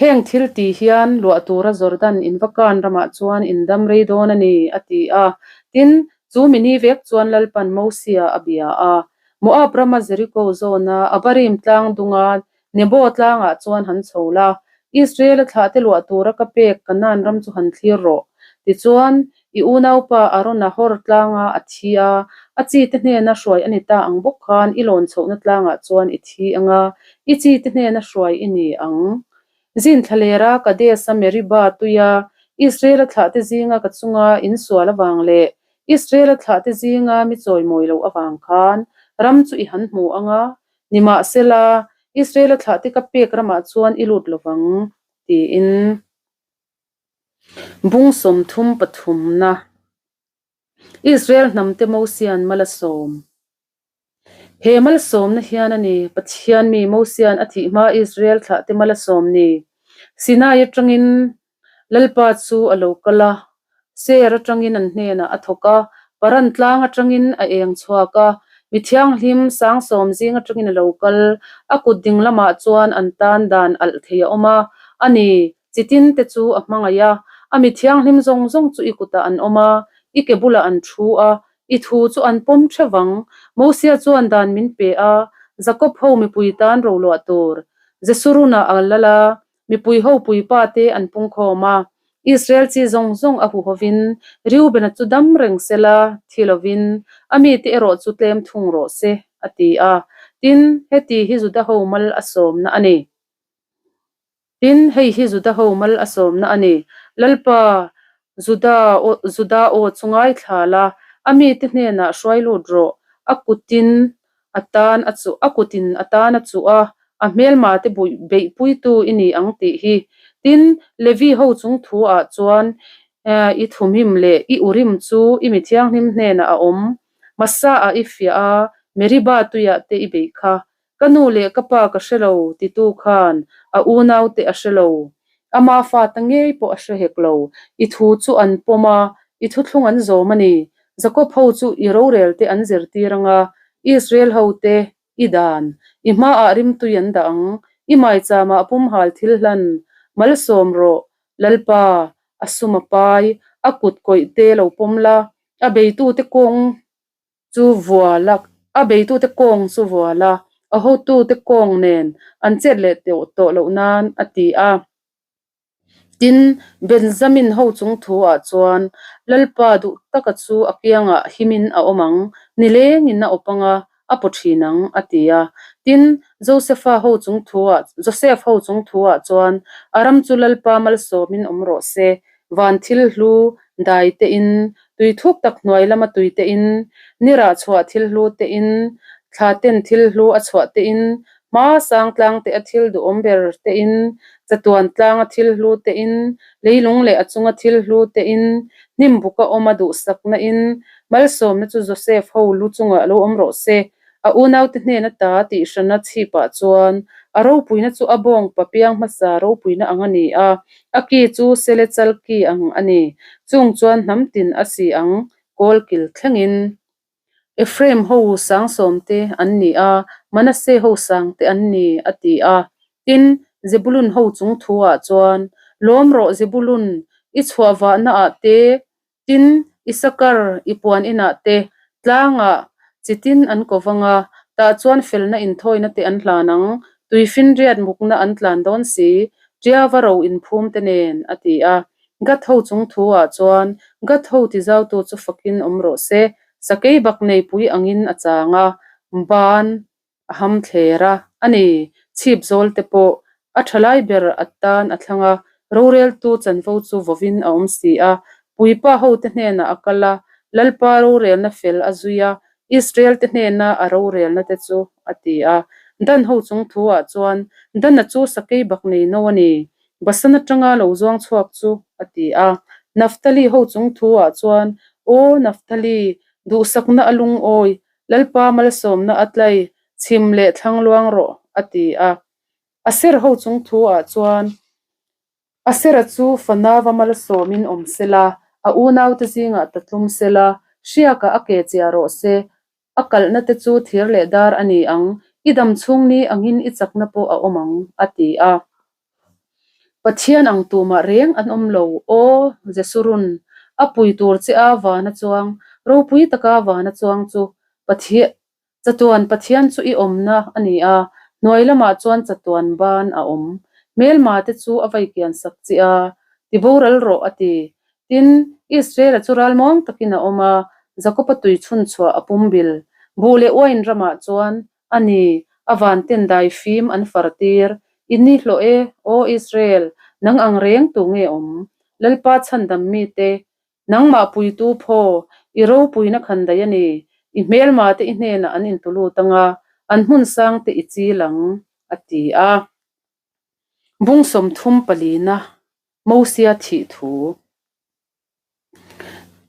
Heng thil tih hian luah tura Jordan in va kan ramah chuan in dam rei dawn a ni, a ti a. Tin, chu mi ni vek chuan Lalpan Mosia a bia a. Moab rama Jeriko zawna Abarim tlang dunga Nebo tlangah chuan han chho la, Israel-a thlahte luah tura ka pek Kanaan ram chu han thlir rawh. Tichuan, i unaupa Arona Hor tlanga a thi a, a chite hnena hruai a ni ta ang bawk khan i lawn chhohna tlangah chuan i thi ang a, i chite hnena hruai i ni ang. Zin thlalera Kades-a Meriba tuia Israel-a thlahte zinga ka chunga insual avang leh Israel-a thlahte zinga mi chawimawi loh avang khan ram chu i han hmu ang a, nimahsela Israel-a thlahte ka pek ramah chuan i lut lovang, tiin. Bung 33 na Israel hnamte Mosia'n mal a sawm. He malsawmna hian a ni Pathian mi Mosia'n a thih hma Israel thlahte mal a sawm ni. Sinai atangin Lalpa chu a lo kal a, Ser atangin an hnenah a thawk a, Paran tlang atangin a eng chhuak a, mi thianghlim sangsawm zing atangin a lo kal, a kut ding lamah chuan an tan dan alh thei a awm a, a ni, Chi tin te chu a hmangaih a, a mi thianghlim zawng zawng chu i kutah an awm a, i ke bulah an thu a, i thu chu an pawm theuh vang. Mosia chuan dan min pe a, Jakob ho mipui tan roluah tur. Jesurun-a a lal a, mipui ho puipa te an pungkhawm a, Israel chi zawng zawng a huhovin Reuben-a chu dam reng sela, thi lovin, a mite erawh chu tlem thung rawh se, a ti a. Tin, heti hi Juda ho mal a sawmna a ni. Tin, hei hi Juda ho mal a sawmna a ni. Lalpa, Juda aw, Juda aw chu ngaithla la, a mite hnenah hruai lut rawh. A kutin a tan a chuh, a kutin a tan a chuh a, a hmelmate buih beihpuitu i ni ang tih hi. Tin, Levi ho chung thu ah chuan i thumhim leh i urim chu i mi thianghlim hnenah a awm. Masa ah i fiah a, Meriba tuiah te i beih kha. Ka nu leh ka pa ka hre lo titu khan a unaute a hre lo. Ama fata ngei pawh a hre hek lo. I thu chu an pawm a, i thuthlung an zawm a ni. Jakob ho chu i rorel te an zirtir ang a, Israel ho te i dan. I hmaah rimtui an dah ang. I maichama pumhal thil hlan malsawm rawh, Lalpa, a sum a pai, a kut kawih te lo pawm la, a beitute kawng chu vual a, a beitute kawng chu vual a, a hotute kawng nen an chet leh tawh tawh loh nan a ti a. Tin, Benjamin ho chung thu-ah chuan Lalpa duh taka chu a kiangah himin a awm ang, nilengin a awp ang a, a paw thin ang, a ti a. Tin, Josefa ho chung thu-ah, Joseph ho chung thu-ah chuan a ram chu Lalpa malsawmin awm rawh se, van thil hlu dai te in, tui thuk tak hnuai lama tui te in, ni rah chhuah thil hlu te in, thla ten thil hlu a chhuah te in, Hma sang tlang te a thil duhawm ber te in, chatuan tlang a thil hlu te in, leilung leh a chunga thil hlu te in, hnim buka awm a duhsakna in, malsawmna chu Joseph ho lu chungah lo awm rawh se. A unaute hnen ata tihhrana chhipah chuan a ropuina chu a bawngpa piang hmasa ropuina ang a ni a, a ki chu sele chal ki ang a ni. Chung chuan hnam tin a si ang kawlkil thlengin. Ephraim ho sang sawmte an ni a, Manasseh ho sangte an ni, a ti a. Tin, Zebulun ho chung thuah chuan, Lawm rawh Zebulun, i chhuah vahnaah te, Tin, Isakar i puan inah te, tlangah chi tin an ko vang a, tah chuan felna inthawina te an hlan ang, tuifinriat mukna an tlan dawn si, Ṭiava ro inphum te nen, a ti a. Gath ho chung thu ah chuan, Gath ho tizautu chu fakin awm rawh se, sakei bak neipui angin a chang a, ban a ham thler a, a ni, chhip zawl te pawh a tha lai ber a tan a thlang a, roreltu chanvo chu vawin a awm si a, puipa hote hnenah a kal a, Lalpa rorelna fel a zui a, Israel te hnena a rorelna te chu a ti a. Dan ho chung thu ah chuan, Dana chu sakei bak nei no a ni, Basan atanga lo zuang chhuak chu a ti a. Naphtali ho chung thu ah chuan, Aw Naphtali, duhsakna a lungawi, Lalpa malsawmna a tlai, chhim leh thlang luang rawh, a ti a. Aser ho chung thu ah chuan, Asera chu fanava malsawmin awm sela, a unaute zingah ta tlum sela, hriakah a ke chiah rawh se, a kalhna te chu thir leh dar a ni ang, i dam chhung ni angin i chakna pawh a awm ang, a ti a. Pathian ang tumah reng an awm lo, aw Jesurun, a pui tur che a vana chuang, ropui taka vana chuang chu Pathian, chatuan Pathian chu i awmna a ni a, hnuai lamah chuan chatuan ban a awm. Hmelma te chu a vaikian sak che a, ti boral rawh a ti. Tin, Israel-a chu ralmuang takin a awm a, Jakob-a tui chhun chhuah a pumbil. Buh leh uain ramah chuan A ni, a vanten dai fim an far tir. I ni hlawh e, Aw Israel, nang ang reng tu nge awm? Lalpa chhandam mite, nangmah puitu phaw, i ropuina khan daih a ni. I hmelma te i hnenah an intulut anga, an hmun sang te i chil ang, a ti a. Bung 30 palina, Mosia thih thu.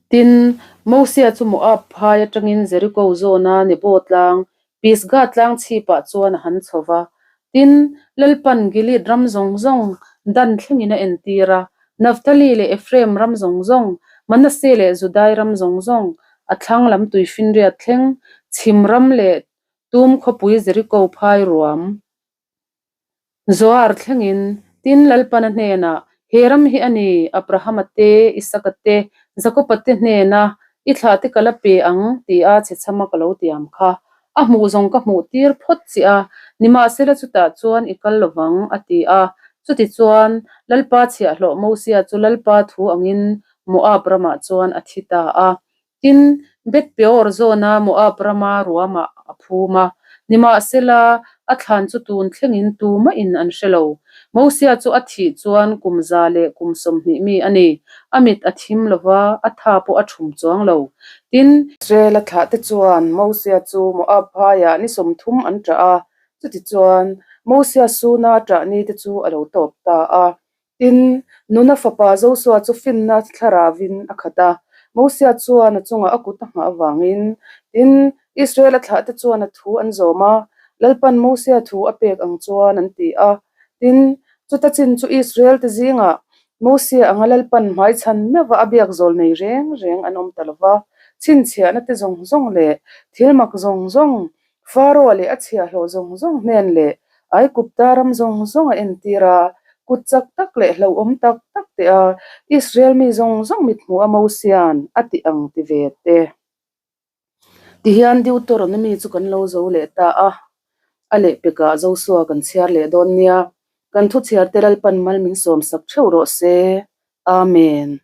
Tin, Mosia chu Moab phai atangin Jeriko zawna Nebo tlang, Pisgah tlang chhipah chuan a han chho va. Tin, Lalpan Gilead ram zawng zawng Dan thlengin a entir a, Naphtali leh Ephraim ram zawng zawng, Manasseh leh Judai ram zawng zawng, a thlang lam tuifinriat thleng, chhim ram leh tum khawpui Jeriko phai ruam. Zoar thlengin, tin Lalpana hnenah, He ram hi a ni, Abrahama te, Isaka te, Jakoba te hnena i thlah te ka la pe ang tia chhechhama ka lo tiam kha. A hmuh zawng ka hmuh tir phawt che a, nimahsela chutah chuan i kal lovang, a ti a. Chutichuan, Lalpa chhiahhlawh Mosia chu Lalpa thu angin Moab ramah chuan a thi ta a. Tin, Beth Peor zawna Moab rama ruamah a phum a, nimahsela a thlan chu tun thlengin tumahin an hre lo. Mosia chu a thih chuan kum za leh kum 20 mi a ni. A mit a thim lo va, a tha pawh a thum chuang lo. Tin, Israel-a thlahte chuan Mosia chu Moab phaiah ni 30 an ṭah a, chutichuan Mosia suna ṭah nite chu a lo tawp ta a. Tin, Nuna fapa Josua chu finna thlaravin a khat a, Mosia chuan a chungah a kut a nghah avangin. Tin, Israel-a thlahte chuan a thu an zawm a, Lalpan Mosia thu a pek ang chuan an ti a. Tin, chuta chin chu Israel-te zingah Mosia anga Lalpan hmaichhan meuhva a biak zawl nei reng reng an awm ta lo va, chhinchhiahna te zawng zawng leh thil mak zawng zawng Faro leh a chhiahhlawh zawng zawng hnen leh Aigupta ram zawng zawng a entir a, kut chak tak leh hlauhawm tak tak te a Israel mi zawng zawng mithmuh a Mosia'n a tih ang ti ve te. Tihian Deuteronomy chu kan lo zo leh ta a, a lehpekah Josua kan chhiar leh dawn nia, kan thu chhiar te Lalpan mal min sawmsak theuh rawh se. Amen.